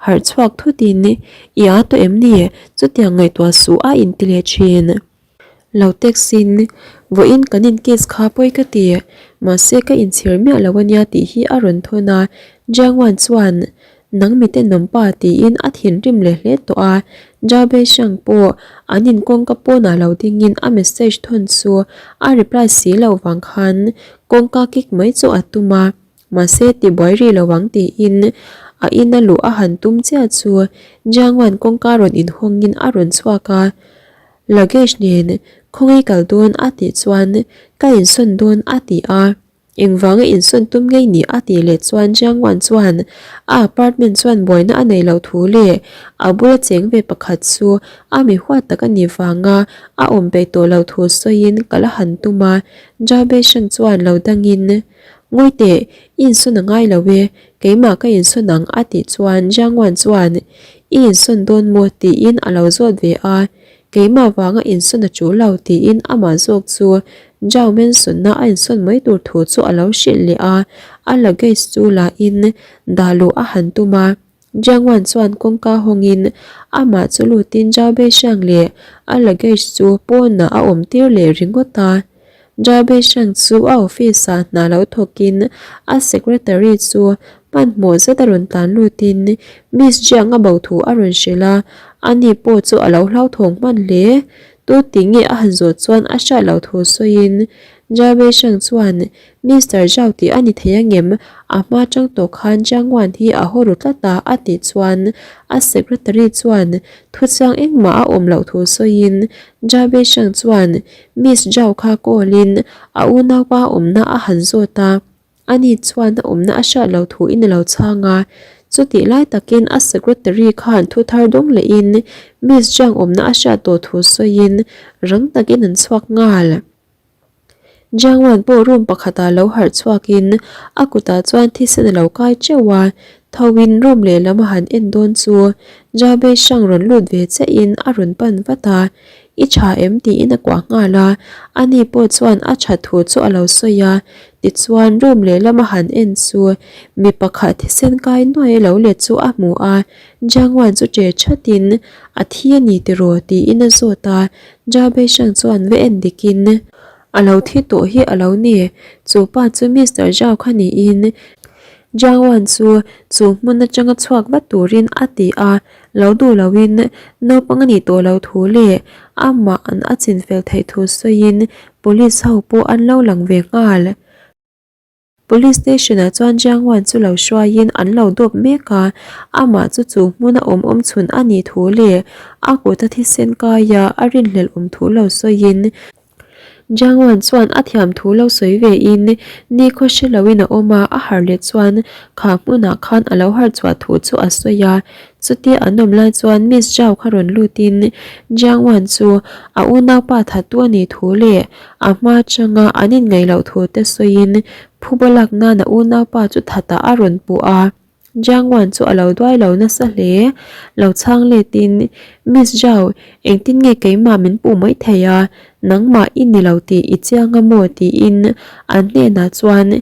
harh chhuak thutin i â tawh em ni? Chutiang ngaihtuah suh a inti leh thin. Lo text-in, Vawiin kan in case kha pawi ka ti, mahse ka inchhir miah lo ania tih hi a rawn thawn a. Jiang Wan chuan, Nang mi tenawm pa tiin a thinrim leh hle tawh a. Zhao Beishang pawh an in kawngka pawnah lo dingin a message thawn chu a reply si loh vang khan kawngka kick mai chu a tum a. Mahse tibuai rih lo ang tiin a ina luh a han tum chiah chu Jiang Wan kawngka rawn inhawngin a rawn chhuak a, luggage nen khawngaih kal dawn a tih chuan ka insawn dawn a ti a, engvanga insawn tum ngei ni a tih leh chuan Jiang Wan chuan a apartment chuan buaina a nei lo thu leh a bula cheng ve pakhat chu a mi huat tak a nih vanga a awm peih tawh lo thu sawiin kal a han tum a, Zhao Beisheng chuan lo dangin. Ngawi teh, i insawn a ngai lo e, keimah ka insawn ang a tih chuan Jiang Wan chuan I insawn dawn maw? tiin a lo zawt ve a, keimah vanga insawn a tul lo tiin amah zawk chu Zhao Mensunna a insawn mai tur thu chu a lo hrilh leh a, a luggage chu la in dah luh a han tum a. Jiang Wan chuan kawngka hawngin amah chu lutin Zhao Beishang leh a luggage chu pawnah a awm tir leh ringawt a. Zhao Beishang chu a office ah hna lo thawkin a secretary chu hmanhmawh zet a rawn tlan lutin Miss Jiang a bo thu a rawn hrilh a, ani pawh chu a lo hlauthawng hman hle. Tu ti nge a han zawh chuan a hriat loh thu sawiin Zhao Beishang chuan Mister Zhao tih a ni thei angem? A hma tang tawh khan Jiang Wan hi a haw ru tlat a, a tih chuan a secretary chuan thuchiang engmah a awm loh thu sawiin Zhao Beisheng chuan Miss Zhao kha call in a unaupa awmna a han zawt a, ani chuan a awmna a hriat loh thu in a lo chhang a. Chutih lai takin a secretary khan thu thar dawng lehin Miss Jiang awmna a hriat tawh thu sawiin rang takin an chhuak nghal. Jiang Wan pawh room pakhatah lo harh chhuakin a kutah chuan thisen a lo kai teuh a, thoin room lehlam a han en dawn chu Zhao Beishang rawn lut ve chiahin a rawn pan vat a, I tha em? tiin a kuah nghal a, ani pawh chuan a tha thu chu a lo sawi a, tichuan room lehlam a han en chu mi pakhat thisen kai nuai lo let chu a hmu a, Jiang Wan chu che thatin a thi a ni tiraw? tiin a zawt a, Zhao Beishang chuan va en dikin, A lo thi tawh hi a lo ni, chu pa chu Mister Zhao kha niin Jiang Wan chu chu hmun atanga chhuak vat turin a ti a, lo duh loin naupang a nih tawh lo thu leh amah an a chinfel theih thu sawiin police ho pawh an lo lang ve nghal. Police station ah chuan Jiang Wan chu lo hruaiin an lo dawp mek a, amah chu chu hmuna awm awm chhun a nih thu leh a kut a thisen kaia a rinhlelh awm thu lo sawiin. Jiang Wan chuan a thiam thu lo sawi ve in nikhaw hre lo in a awm a, a harh leh chuan kha hmunah khan a lo harh chhuah thu chu a sawi a. Chutia an awm lai chuan Miss Zhao kha rawn lut in Jiang Wan chu a unaupa thattu a nih thu leh a hma atanga an inngaih loh thu te sawiin phuba lak nan a unaupa chu thatah a rawn puh a. Jiang Wan chu a lo duai lo nasa hle. Lo chhang letin, Miss Zhao, engtin nge keimah min puh mai thei a? Nangmah i ni lo tih i chiang a maw? tiin an hnenah chuan,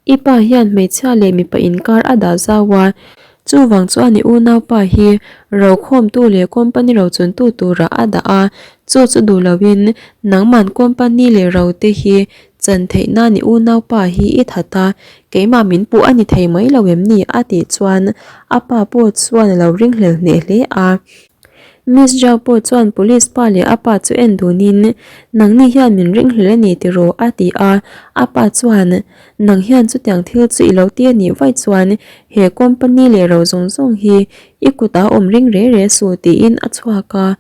I pa hian hmeichhia leh mipa inkar a dah zau a, chuvang chuan i unaupa hi rokhawmtu leh company rochuntu turah a dah a, chu chu duh loin nangman company leh ro te hi Chan theih nan i unaupa hi i that a, keimah min puh a ni thei mai lo em ni? a tih chuan a pa pawh chuan a lo ringhlel hneh hle a. Miss Zhao pawh chuan police pa leh a pa chu en dunin, Nangni hian min ringhlel a ni tiraw? a ti a. A pa chuan, Nang hian chutiang thil chu i lo ti a nih vaih chuan he company leh ro zawng zawng hi i kutah awm ring re re suh tiin a chhuak a.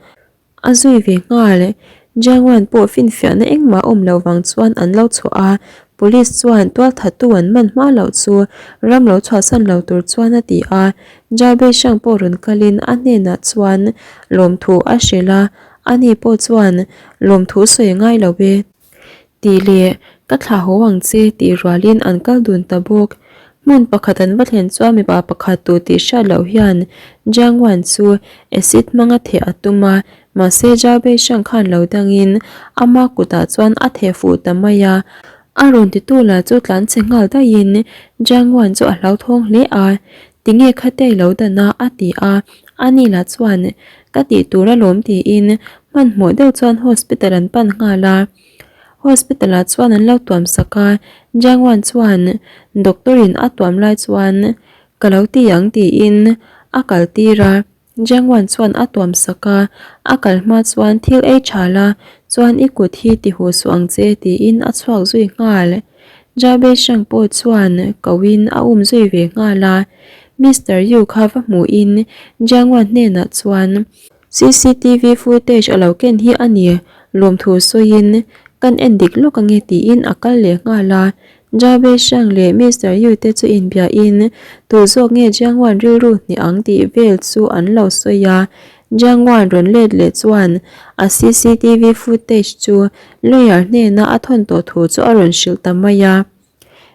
A zui ve nghal. Jiangwan pawh finfiahna engmah awm lo vang chuan an lo chhuah a, Police chuan tualthattu an man hma loh chu ram lo chhuahsan lo tur chuan a ti a. Jia Beishang pawh rawn kalin a hnenah chuan lawmthu a hrilh a, ani pawh chuan lawmthu sawi a ngai lo e. Tih leh ka thlah haw ang che tih rualin an kal dun ta bawk. Hmun pakhat an va thlen chuan mipa pakhat tu tih hriat loh hian Jiang Wan chu acid hmanga theh a tum a, mahse Zhao Beishang khan lo dangin ama kutah chuan a theh fuh ta mai a. A rawn titu lah chu tlan chhe nghal daihin Jiang Wan chu a hlauthawng hle a, Tinge khatia i lo dan a? a ti a, ani lah chuan Ka tih tur alawm tiin hmanhmawh deuh chuan hospital an pan nghal a. Hospital ah chuan an lo tuam sak a, Jiangwan chuan doctor in a tuam lai chuan ka lo ti ang tiin a kal tir a, Jiangwan chuan a tuam sak a, a kal hma chuan thil ei tha la chuan i kut hi ti huh suh ang che tiin a chhuak zui nghal. Jia Beishang pawh chuan ko in a um zui ve nghal a, Mister Yu kha va hmuhin Jiangwan hnenah chuan CCTV footage a lo ken hi a ni, lawmthu sawiin kan en dik lawk ange tiin a kal leh nghal a. Jia Beishang leh Mister Yu te chu inbiahin tu zawk nge Jiangwan rilru hnih ang tih vel chu an lo sawi a. Jiangwan rawn let leh chuan a CCTV footage chu lawyer hnena a thawn tawh thu chu a rawn hrilh ta mai a.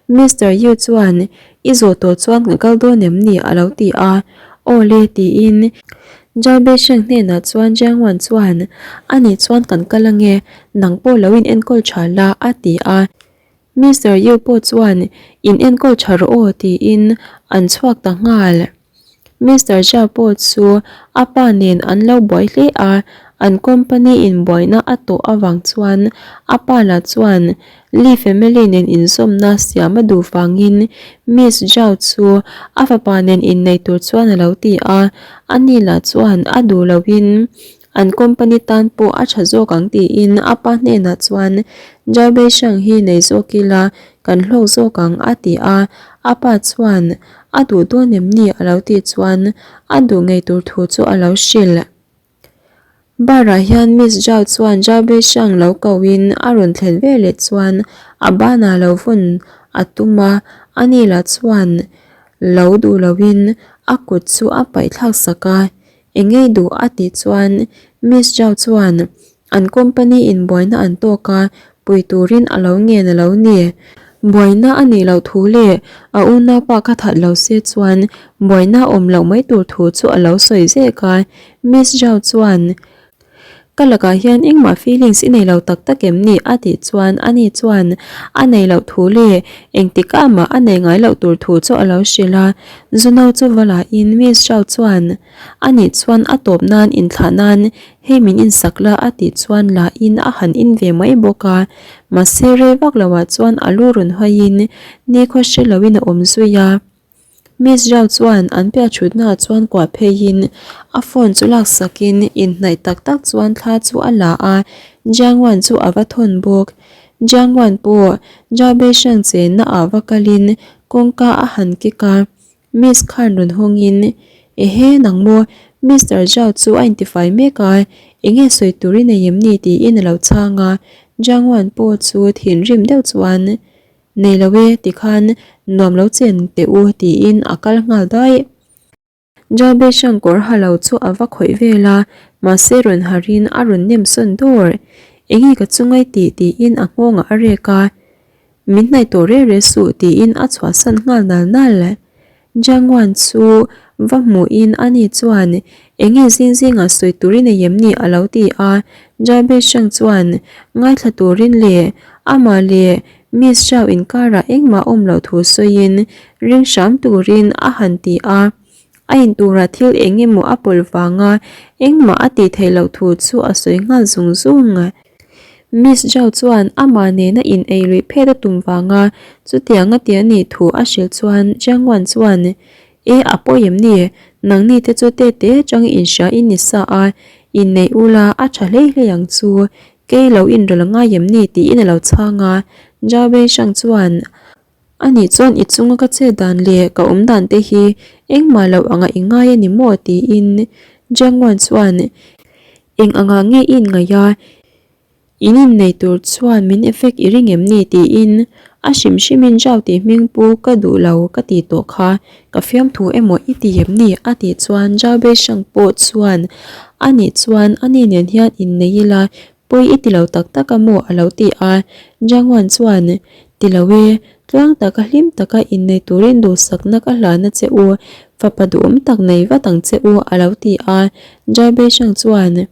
Mister Yu chuan, I zawh tawh chuan ka kal dawn em ni? a lo ti a. Aw le tiin Zhao Beisheng hnenah chuan Jiang Wan chuan, Anih chuan kan kal ange, nang pawh lo in enkawl tha la a ti a. Mister Yu pawh chuan, In enkawl tha rawh aw tiin an chhuak ta nghal. Mister Jia pawh chu a pa nen an lo buai hle a, an company in buaina a tawh avang chuan a pa lah chuan Li family nen inzawmna siam a duh vangin Miss Zhao chu a fapa nen innei tur chuan a lo ti a, ani lah chuan a duh loin An company tan pawh a tha zawk ang tiin a pa hnenah chuan Zhao Beishang hi nei zawk ila kan hlawk zawk ang a ti a, a pa chuan a duh dawn em ni a lo tih chuan a duh ngei tur thu chu a lo hrilh. Bar ah hian Miss Zhao chuan Zhao Beishang lo ko in a rawn thlen veleh chuan a banah lo vawn a tum a, ani lah chuan lo duh lo in a kut chu a paih thlak sak a, Engei duh a tih chuan Miss Zhao chuan an company in buaina an tawk a, pui turin a lo ngen a lo ni. Buaina a nih loh thu leh a unaupa kha that lo se chuan buaina awm loh mai tur thu chu a lo sawi zek a, Miss Zhao chuan Ka lakah hian engmah feelings i nei lo tak tak em ni? a tih chuan ani chuan a nei loh thu leh engtik ah mah a nei ngai loh tur thu chu a lo hrilh a. Zuno chu va lahin Miss Zhao chuan anih chuan a tawp nan inthlah nan hei min insak la a tih chuan lahin a han in ve mai bawk a. Mahse rei vak loah chuan a lu rawn hawiin nikhaw hre loin a awm zui a. Miss Zhao chuan an piah thutnaah chuan kuah pheiin a phone chu laksakin inhnaih tak tak chuan thla chu a la a, Jiang Wan chu a va thawn bawk. Jiang Wan pawh Zhao Beisheng chenna ah va kalin kawngka a han kik a, Miss khan rawn hawngin, Ehe nang maw, Mister Zhao chu a intifai mek a, enge sawi tur i nei em ni? tiin a lo chhang a. Jangwan pawh chu thinrim deuh chuan, Nei lo e, tikhan nuam lo chen teh u tiin a kal nghal daih. Jabe Shankar ha lo chu a va khawih vel a, mahse rawn harin a rawn nem sawn dawr. Enge ka chungai tih tiin a nghawngah a rek a, Min hnaih tawh reh reh suh tiin a chhuahsan nghal nal nal. Jangwan chu va hmuhin ani chuan enge zing zingah sawi turin ei em ni a lo ti a, Jabe Shang chuan ngaithla turin leh amah leh Miss Zhao inkarah engmah awm loh thu sawiin ring hram turin a han ti a, a inturah thil eng emaw a pawlh vanga engmah a tih theih loh thu chu a sawi nghal zung zung. Miss Zhao chuan amah nena in ei luih phet a tum vanga chutiang a ti a nih thu a hrilh chuan Jiang Wan chuan, E a pawi em ni? Nangni te chu tete atang inhria in ni sa a, inneih ula a tha hlei hlei ang chu. Kei lo inrawlh a ngai em ni tiin a lo chhang a, Zhao Beixiang chuan, Anih chuan i chunga ka chet dan leh ka awm dan te hi engmah loh anga i ngai a ni maw? tiin Jiang Wan chuan, Eng angah nge i inngaih a? In innei tur chuan min effect i ring em ni? tiin a hrim hrimin Zhao tih hming pu ka duh lo ka ti tawh kha, ka fiamthu emaw i ti em ni? a tih chuan Zhao Beixiang pawh chuan, Anih chuan ani nen hian innei ila pawi i ti lo tak tak a maw? a lo ti a, Jiang Wan chuan, Ti lo e, tluang taka hlim taka innei turin duhsakna ka hlana che u, fapa duhawm tak nei vat ang che u a lo ti a, Zhao Beixiang chuan,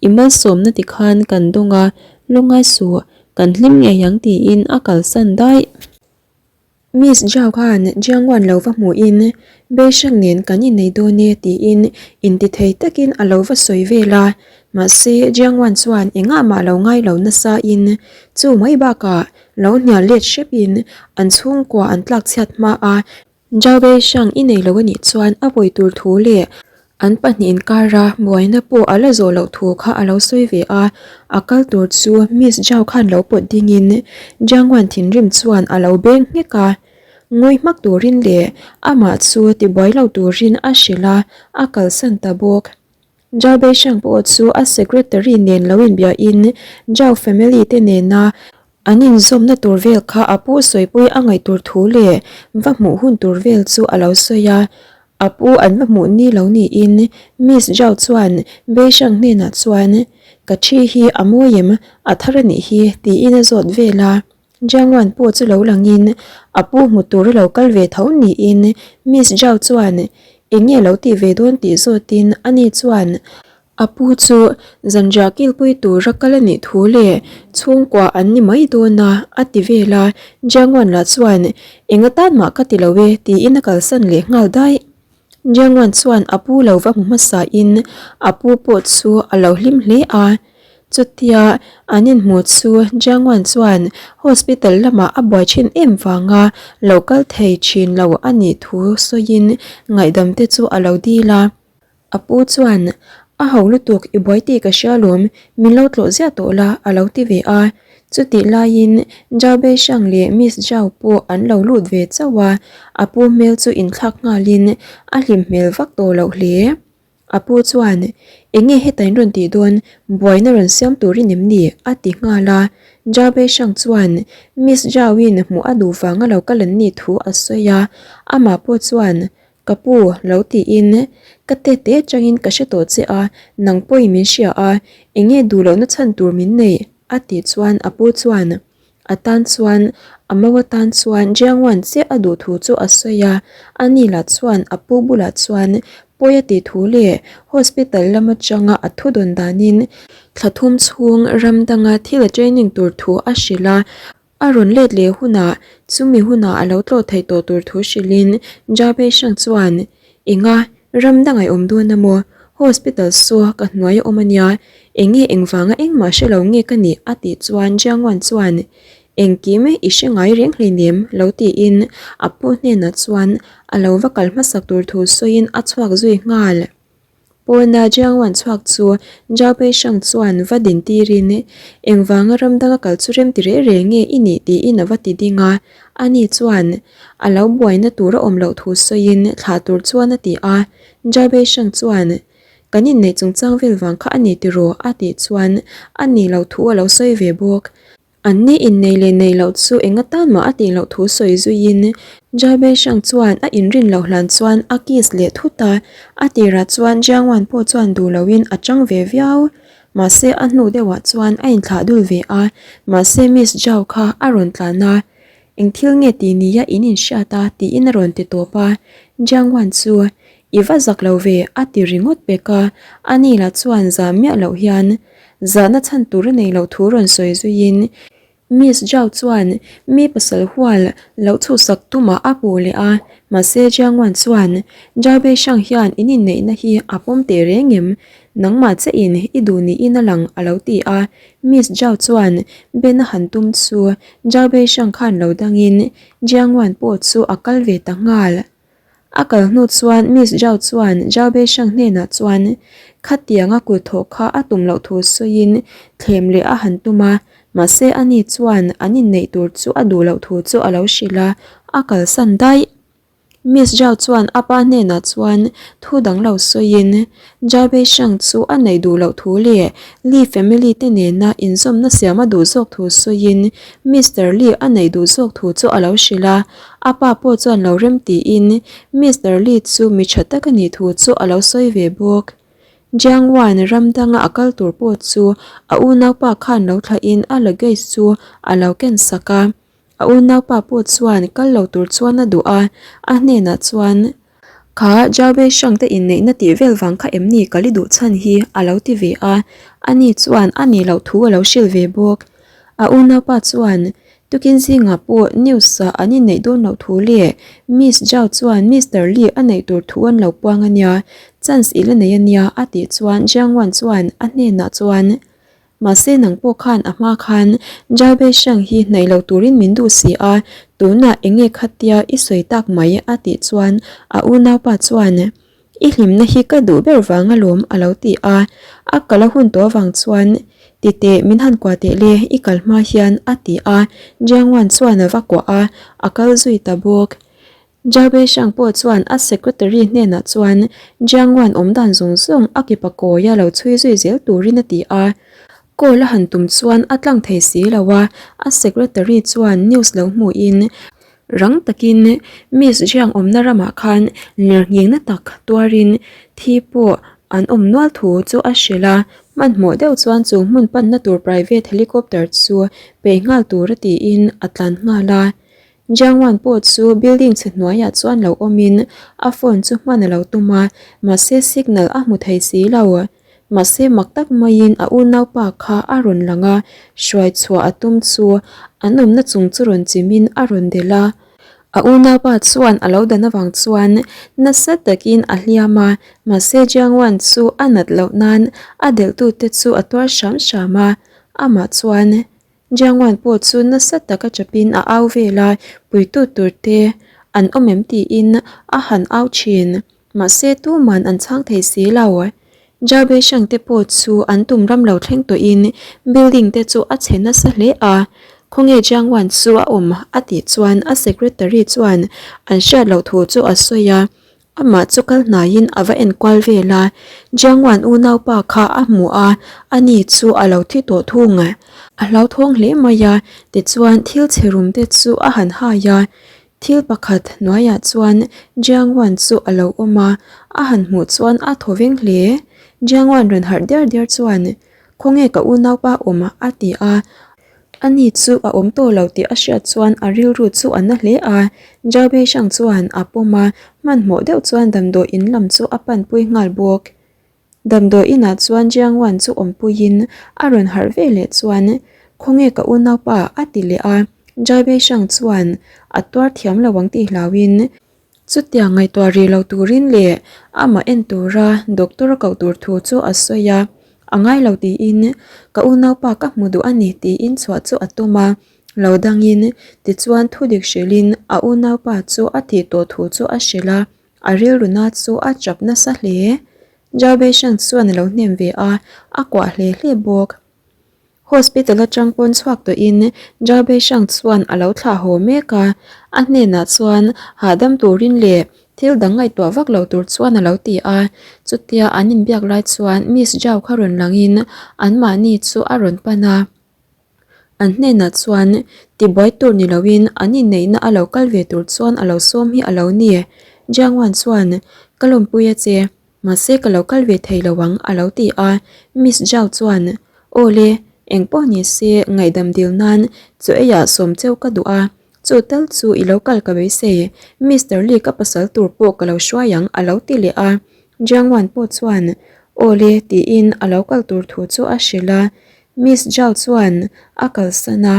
I malsawmna ti khan kan dawng a, lungngai suh, kan hlim ngei ang tiin a kalsan daih. Miss Zhao khan Jiangwan lo va hmuhin Beisheng nen kan innei dawn e tiin intithei takin a lo va sawi vel a, mahse Jiangwan chuan engah mah lo ngai lo nasa in chu mai bakah lo hnial let hrepin an chhungkua an tlakchhiat hma a Zhao Beisheng i nei lo a nih chuan a pawi tur thu leh An pahnihin kara buaina pawh a la zawh loh thu kha a lo sawi ve a, a kal tur chu Miss Zhao khan lo pawt dingin Jiang Wan thinrim chuan a lo beng nghek a, ngawi hmak turin leh amah chu tibuai lo turin a hrilh a, a kalsan ta bawk. Zhao Beishang pawh chu a secretary nen lo inbiahin Zhao family te nena An inzawmna tur vel kha a pu sawipui a ngaih tur thu leh va hmuh hun tur vel chu a lo sawi a, a pu an va hmuh ni lo niin Miss Zhao chuan Beishang hnenah chuan Ka thi hi a mawi em? A thar a nih hi tiin a zawt vel a, Jiang Wan pawh chu lo langin a pu hmu tur a lo kal ve tho niin Miss Zhao chuan eng nge a lo tih ve dawn tih zawtin ani chuan A pu chu zanriah kilpui tura kal a nih thu leh chhungkua an ni mai dawn a, a ti vel a. Jiangwan lah chuan, Eng atan mah ka ti lo e, tiin a kalsan leh nghal daih. Jiangwan chuan a pu lo va hmu hmasa in a pu pawh chu a lo hlim hle a. Chutia an inhmu chu Jiangwan chuan hospital lamah a buai thin em vanga lo kal thei thin lo a nih thu sawiin ngaihdam te chu a lo dil a. A pu chuan, A ho lutuk, i buai tih ka hria lawm, min lo tlawh ziah tawh la, a lo ti ve a. Chutih laiin Zhao Beishang leh Miss Zhao pawh an lo lut ve chauh a, a pu hmel chu inthlak nghalin a hlim hmel vak tawh loh hle. A pu chuan, Eng nge heta in rawn tih dawn, buaina rawn siam turin em ni? a ti nghal a. Zhao Beishang chuan Miss Zhao-in hmuh a duh vanga lo kal an nih thu a sawi a, amah pawh chuan, Ka pu, lo tiin, ka tete atangin ka hre tawh che a, nang pawhin min hria a, eng nge duh lohna chhan tur min neih? a tih chuan a pu chuan a tan chuan a mau atan chuan Jiangwan chiah a duh thu chu a sawi a, ani lah chuan a pu bulah chuan pawi a tih thu leh hospital lam atanga a thu dawn danin thla thum chhung ram danga thil a training tur thu a hrilh a. A rawn let leh hunah chumi hunah a lo tlawh theih tawh tur thu hrilhin Jabez Shang chuan, Enga, ram dang ai awm dawn a maw? Hospital saw ka hnuai a awm a nia, eng nge engvanga engmah hre lo nge ka nih? a tih chuan Jiang Wan chuan, Engkim i hre ngai reng hleinem lo tiin a pu hnenah chuan a lo va kal hmasak tur thu sawiin a chhuak zui nghal. Pawna Jiangwan chhuak chu Zhao Peishang chuan va din tirin, Engvanga ram danga kal chu rem ti reh reh nge i nih tiin a va ti ding a. Ani chuan a lo buaina tur a awm loh thu sawiin thlah tur chuan a ti a. Zhao Peishang chuan, Kan inneih chungchang vel vang kha a ni tiraw? a tih chuan a nih loh thu a lo sawi ve bawk. An ni innei leh nei loh chu eng atan mah a tih loh thu sawi zuiin Jai Bei Shang chuan a inrin loh hlan chuan a kiss leh thut a, a tirah chuan Jiang Wan pawh chuan duh loin a chang ve viau. Mahse a hnu deuhah chuan a inthlah dul ve a, mahse Miss Zhao kha a rawn tlan a, Eng thil nge ti nia in inhriat a? tiin a rawn ti tawp a, Jiang Wan chu I va zak lo ve a ti ringawt pek a, ani lah chuan zah miah loh hian zahna chhan tur a nei loh thu rawn sawi zuiin Miss Zhao chuan mi pasal hual loh chhuhsak tumah a puh leh a, mahse Jiang Wan chuan Zhao Beishang hian in inneihna hi a pawm teh reng em? Nangmah che in i duh niin a lang a lo ti a, Miss Zhao chuan Ben a han tum chu Zhao Beishang khan lo dangin Jiang Wan pawh chu a kal ve ta nghal. A kal hnu chuan Miss Zhao chuan Zhao Beishang hnenah chuan khatianga kut thawh kha a tum loh thu sawiin thlem leh a han tum a, mahse ani chuan an inneih tur chu a duh loh thu chu a lo hrilh a, a kalsan daih. Miss Zhao chuan a pa hnenah chuan thu dang lo sawiin Zhao Beishang chu a neih duh loh thu leh Li family te nena inzawmna siam a duh zawk thu sawiin Mister Li a neih duh zawk thu chu a lo hrilh a, a pa pawh chuan lo rem tiin Mister Li chu mi tha tak a nih thu chu a lo sawi ve bawk. Jiang Wan ram danga a kal tur pawh chu a unaupa khan lo thlahin a luggage chu a lo ken sak a, A unaupa pawh chuan kal lo tur chuan a duh a, a hnenah chuan, Kha Jabe Shang te inneihna tih vel vang kha em ni ka li duh chhan hi? a lo ti ve a, ani chuan a nih loh thu a lo hrilh ve bawk. A unaupa chuan, Tukin zingah pawh news ah an inneih dawn loh thu leh Miss Zhao chuan Mister Li a neih tur thu an lo puang a nia, chance i la nei a nia a tih chuan Jiang Wan chuan a hnenah chuan, Mahse nang pawh khan a hma khan Jai Bei Shang hi hnaih lo turin min duh si a, tunah eng nge khatia i sawi tak mai a tih chuan a unaupa chuan I hlimna hi ka duh ber vang alawm a lo ti a, a kal a hun tawh avang chuan Titeh min han kuah teh le i kal hma hian a ti a, Jiang Wan chuan a va kuah a, a kal zui ta bawk. Jia Beishang pawh chuan a secretary hnenah chuan Jiang Wan awm dan zawng zawng a kipa kawia lo chhui zui zel turin a ti a. Call a han tum chuan a tlang thei si lo a, a secretary chuan news lo hmuhin rang takin Miss Jiang awmna ramah khan lirnghingna tak tuarin thi pawh an awm nual thu chu a hrilh a. Hmanhmawh deuh chuan chu hmun panna tur private helicopter chu peih nghal tur a tiin a tlan nghal a. Jiang Wan pawh chu building chhe hnuaiah chuan lo awmin a phone chu hman a lo tum a, mahse signal a hmu thei si lo. Mahse mak tak maiin a unaupa kha a rawn lang a, hruai chhuah a tum chu an awmna chung chu rawn chimin a rawn delh a. A unaupa chuan a lo dan avang chuan nasa takin a hliam a, mahse Jiang Wan chu a nat loh nan a delhtute chu a tuar hram hram a, amah chuan Jiangwan pawh chu nasa taka chapin a au vel a, puitu tur te an awm em tiin a han au thin. Mahse tuman an chhang thei si lo. Zhao Beishang te pawh chu an tum ram lo thleng tawhin building te chu a chhe nasa hle a. Khawnge Jiangwan chu a awm a tih chuan a secretary chuan an hriat loh thu chu a sawi a. Amah chu kal hnaiin a va enkual vel a, Jiangwan unaupa kha a hmu a, ani chu a lo thi tawh thung. A hlauthawng hle mai a, tichuan thil chhe rum te chu a han hai a. Thil pakhat hnuaiah chuan Jiangwan chu a lo awm a, a han hmuh chuan a thaw veng hle. Jiangwan rawn harh diar diar chuan, Khawnge ka unaupa awm? a ti a. Ani chu a awm tawh lo tih a hriat chuan a rilru chu a na hle a, Zhao Beishang chuan a pawm a, hmanhmawh deuh chuan damdawi in lam chu a panpui nghal bawk. Damdawi inah chuan Jiang Wan chu awmpuiin a rawn harh ve leh chuan, Khawnge ka unaupa? a ti leh a, Zhao Beishang chuan a tuar thiam lo ang tih hlauhin, Chutiang ngaihtuah rih lo turin leh amah en tura doctor a koh tur thu chu a sawi a, a ngai lo tiin ka unaupa ka hmu duh a ni tiin chhuah chu a tum a, lo dangin tichuan thudik hrilhin a unaupa chu a tih tawh thu chu a hrilh a, a rilru na chu a chap nasa hle. Zhao Beisheng chuan a lo hnem ve a, a kuah hle hle bawk. Hospital atang pawn chhuak tawhin Zhao Beishang chuan a lo thlah haw mek a, a hnenah chuan hahdam turin leh Thil dang ngaihtuah vak lo tur chuan a lo ti a. Chutia an inbiak lai chuan Miss Zhao kha rawn langin anmahni chu a rawn pan a. An hnenah chuan tibuai tur ni loin an inneihna a lo kal ve tur chuan a lo sawm hi a lo ni. Jiang Wan chuan, Ka lawmpui a che, mahse ka lo kal ve thei lo ang a lo ti a. Miss Zhao chuan, Aw le, engpawh ni se ngaihdam dil nan chaw eiah sawm cheu ka duh a, chu tal chu i lo kal ka beisei, Mister Lee ka pasal tur pawh ka lo hruai ang a lo ti leh a. Jiang Wan pawh chuan, Aw le tiin a lo kal tur thu chu a hrilh a. Miss Zhao chuan a kalsan a,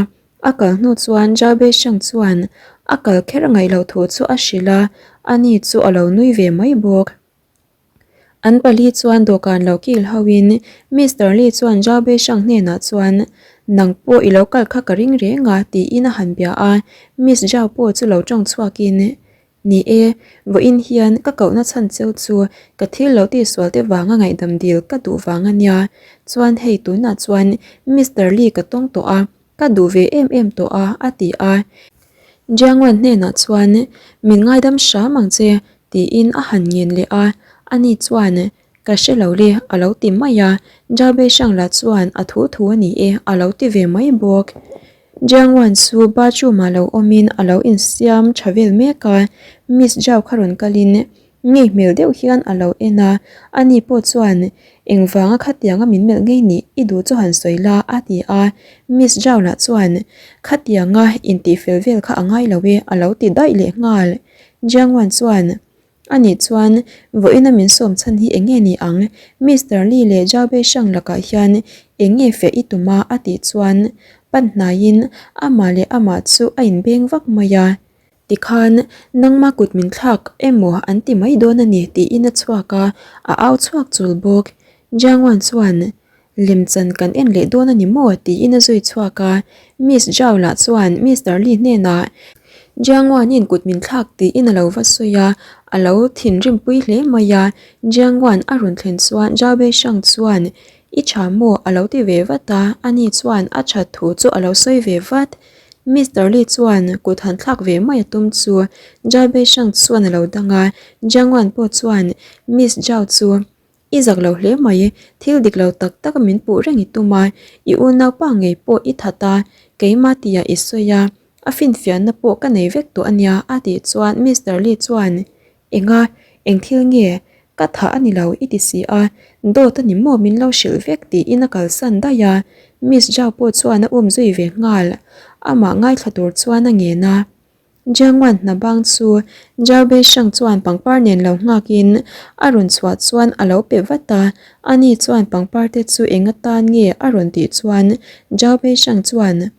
a kal hnu chuan Zhao Beisheng chuan a kal kher ngaih loh thu chu a hrilh a, ani chu a lo nui ve mai bawk. An pali chuan dawhkan lo kil hoin Mister Li chuan Zhao Beisheng hnenah chuan, Nang pawh i lo kal kha ka ring reng a, tiin a han bia a, Miss Zhao pawh chu lo tawng chhuakin, Ni e, vawiin hian ka kohna chhan cheu chu ka thil lo tihsual te vanga ngaihdam dil ka duh vang a nia. Chuan hei tunah chuan Mister Lee ka tawng tawh a, ka duh ve em em tawh a, a ti a. Jiangwan hnenah chuan min ngaidam hram ang che tiin a han ngen leh a, ani chuan Ka hre lo le, a lo ti mai a, Jabe Hrangla chuan a thu thu a ni e a lo ti ve mai bawk. Jiangwan chu bathroom ah lo awmin a lo insiam tha vel mek a, Miss Zhao kha rawn kalin ngei hmel deuh hian a lo en a, ani pawh chuan engvanga khatianga min melh ngei nih i duh chu han sawi la a ti a, Miss Zhao lah chuan khatianga intihfel vel kha a ngai lo e a lo ti daih leh nghal. Jiangwan chuan Ani chuan, Vawiina min sawm chhan hi eng nge ni ang? Mister Lee leh Zhao Bei-shang lakah hian eng nge feh i tum a? a tih chuan pan hnaiin amah leh amah chu a inbeng vak mai a. Tikhan, nangma kut min thlak emaw an ti mai dawn a ni tiin a chhuak a, a au chhuak chul bawk. Jiang Wan chuan, Lemchan kan en leh dawn a ni maw? tiin a zui chhuak a. Miss Zhao lah chuan Mister Li hnenah Jiang Wan-in kut min thlak tiin a lo va sawi a, a lo thinrimpui hle mai a. Jiang Wan a rawn thlen chuan Zhao Beishang chuan I tha maw? a lo ti ve vat a, ani chuan a that thu chu a lo sawi ve vat. Mister Li chuan kut han thlak ve mai a tum chu Zhao Beishang chuan a lo dang a, Jiang Wan pawh chuan Miss Zhao chu I zak lo hle mai, thil dik lo tak tak min puh reng i tum a, i unaupa ngei pawh i that a, keimah tia i sawi a, a finfiahna pawh ka nei vek tawh a nia a tih chuan Mister Lee chuan, Enga, eng thil nge? Ka thah a ni lo i ti si a, dawt a ni maw min lo hrilh vek tiin a kalsan daih a, Miss Zhao pawh chuan a um zui ve nghal, amah ngaithla tur chuan a ngen a. Jiangwan hna bang chu Zhao Beisheng chuan pangpar nen lo nghakin a rawn chhuah chuan a lo pe vat a, ani chuan pangpar te chu eng atan nge a rawn tih chuan Zhao Beisheng chuan,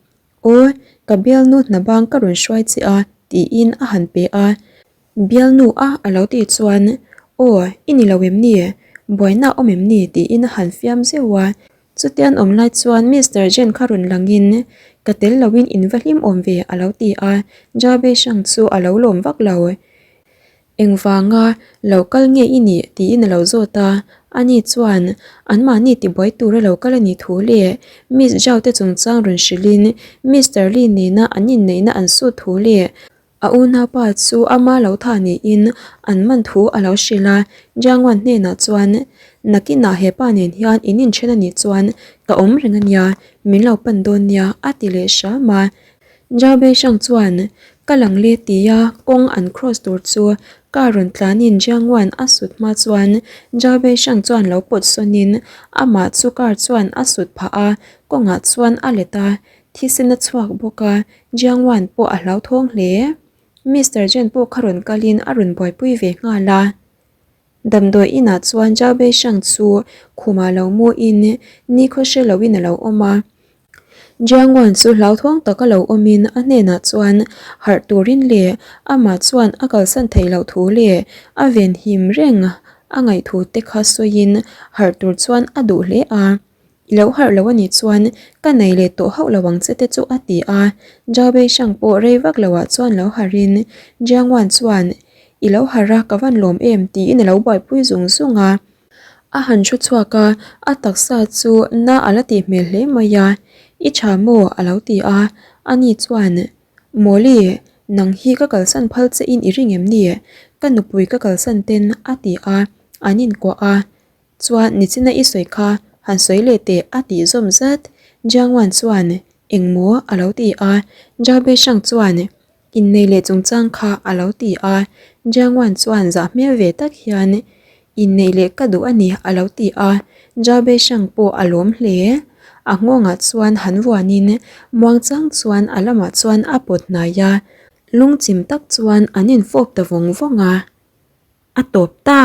Aw, ka bialnu hna bang ka rawn hruai che a, tiin a han pe a. Bialnu a a lo tih chuan, Aw, i ni lo em ni? Buaina a awm em ni? tiin a han fiam zeuh a. Chutian awm lai chuan Mister Jen kha rawn langin, Ka tel loin in va hlim awm ve a lo ti a, Jabe Shang chu a lo lawm vak lo. Engvanga lo kal nge i nih? tiin a lo zawt a, ani chuan anmahni tibuai tura lo kal a nih thu leh Miss Zhao te chungchang rawn hrilhin Mister Li nena an inneihna an sut thu leh A unaupa chu ama lo tha niin an man thu a lo hrilh a, Jiangwan hnenah chuan, Nakinah he pa nen hian in inthen a nih chuan ka awm reng a nia, min lo pan dawn nia, a ti leh hram a. Zhao Beishang chuan, Ka lang le tia kawng an cross tur chu car rawn tlanin Jiangwan a sut hma chuan Zhao Beishang chuan lo pawt sawnin amah chu car chuan a sut phah a, kawngah chuan a let a, thisen a chhuak bawk a, Jiang Wan pawh a hlauthawng hle. Mister Jen pawh kha rawn kalin a rawn buaipui ve nghal a. Damdawi inah chuan Zhao Beishang chu khumah lo muin nikhaw hre loin a lo awm a. Jiang Wan chu hlauthawng taka lo awmin a hnenah chuan harh turin leh amah chuan a kalsan theih loh thu leh a venhim reng a ngaih thu te kha sawiin harh tur chuan a duh hle a. I lo harh lo a nih chuan ka nei leh tawh hauh lo ang che te chu a ti a, Zhao Beishang pawh rei vak lo ah chuan lo harh in Jiang Wan chuan I lo harh a ka van lawm em tiin a lo buaipui zung zung a. A han thu chhuak a, a taksa chu na a la tih hmel hle mai a, I tha maw? a lo ti a, ani chuan Mawli, Nang hi ka kalsan phal che in i ring em ni? Ka nupui ka kalsan ten a ti a, an inkuah a. Chuan nichina i sawi kha han sawi leh teh a tih zawm zat. Jiang Wan chuan engmaw a lo ti a, Zhao Beishang chuan Innei leh chungchang kha a lo ti a, Jiang Wan chuan zah hmel ve tak hian Inneih leh ka duh a ni a lo ti a, Zhao Beishang pawh a lawm hle. A nghawngah chuan han vuanin muangchang chuan a lamah chuan a pawt hnai a, lungchim tak chuan an infawp ta vawng vawng a, a tawp ta.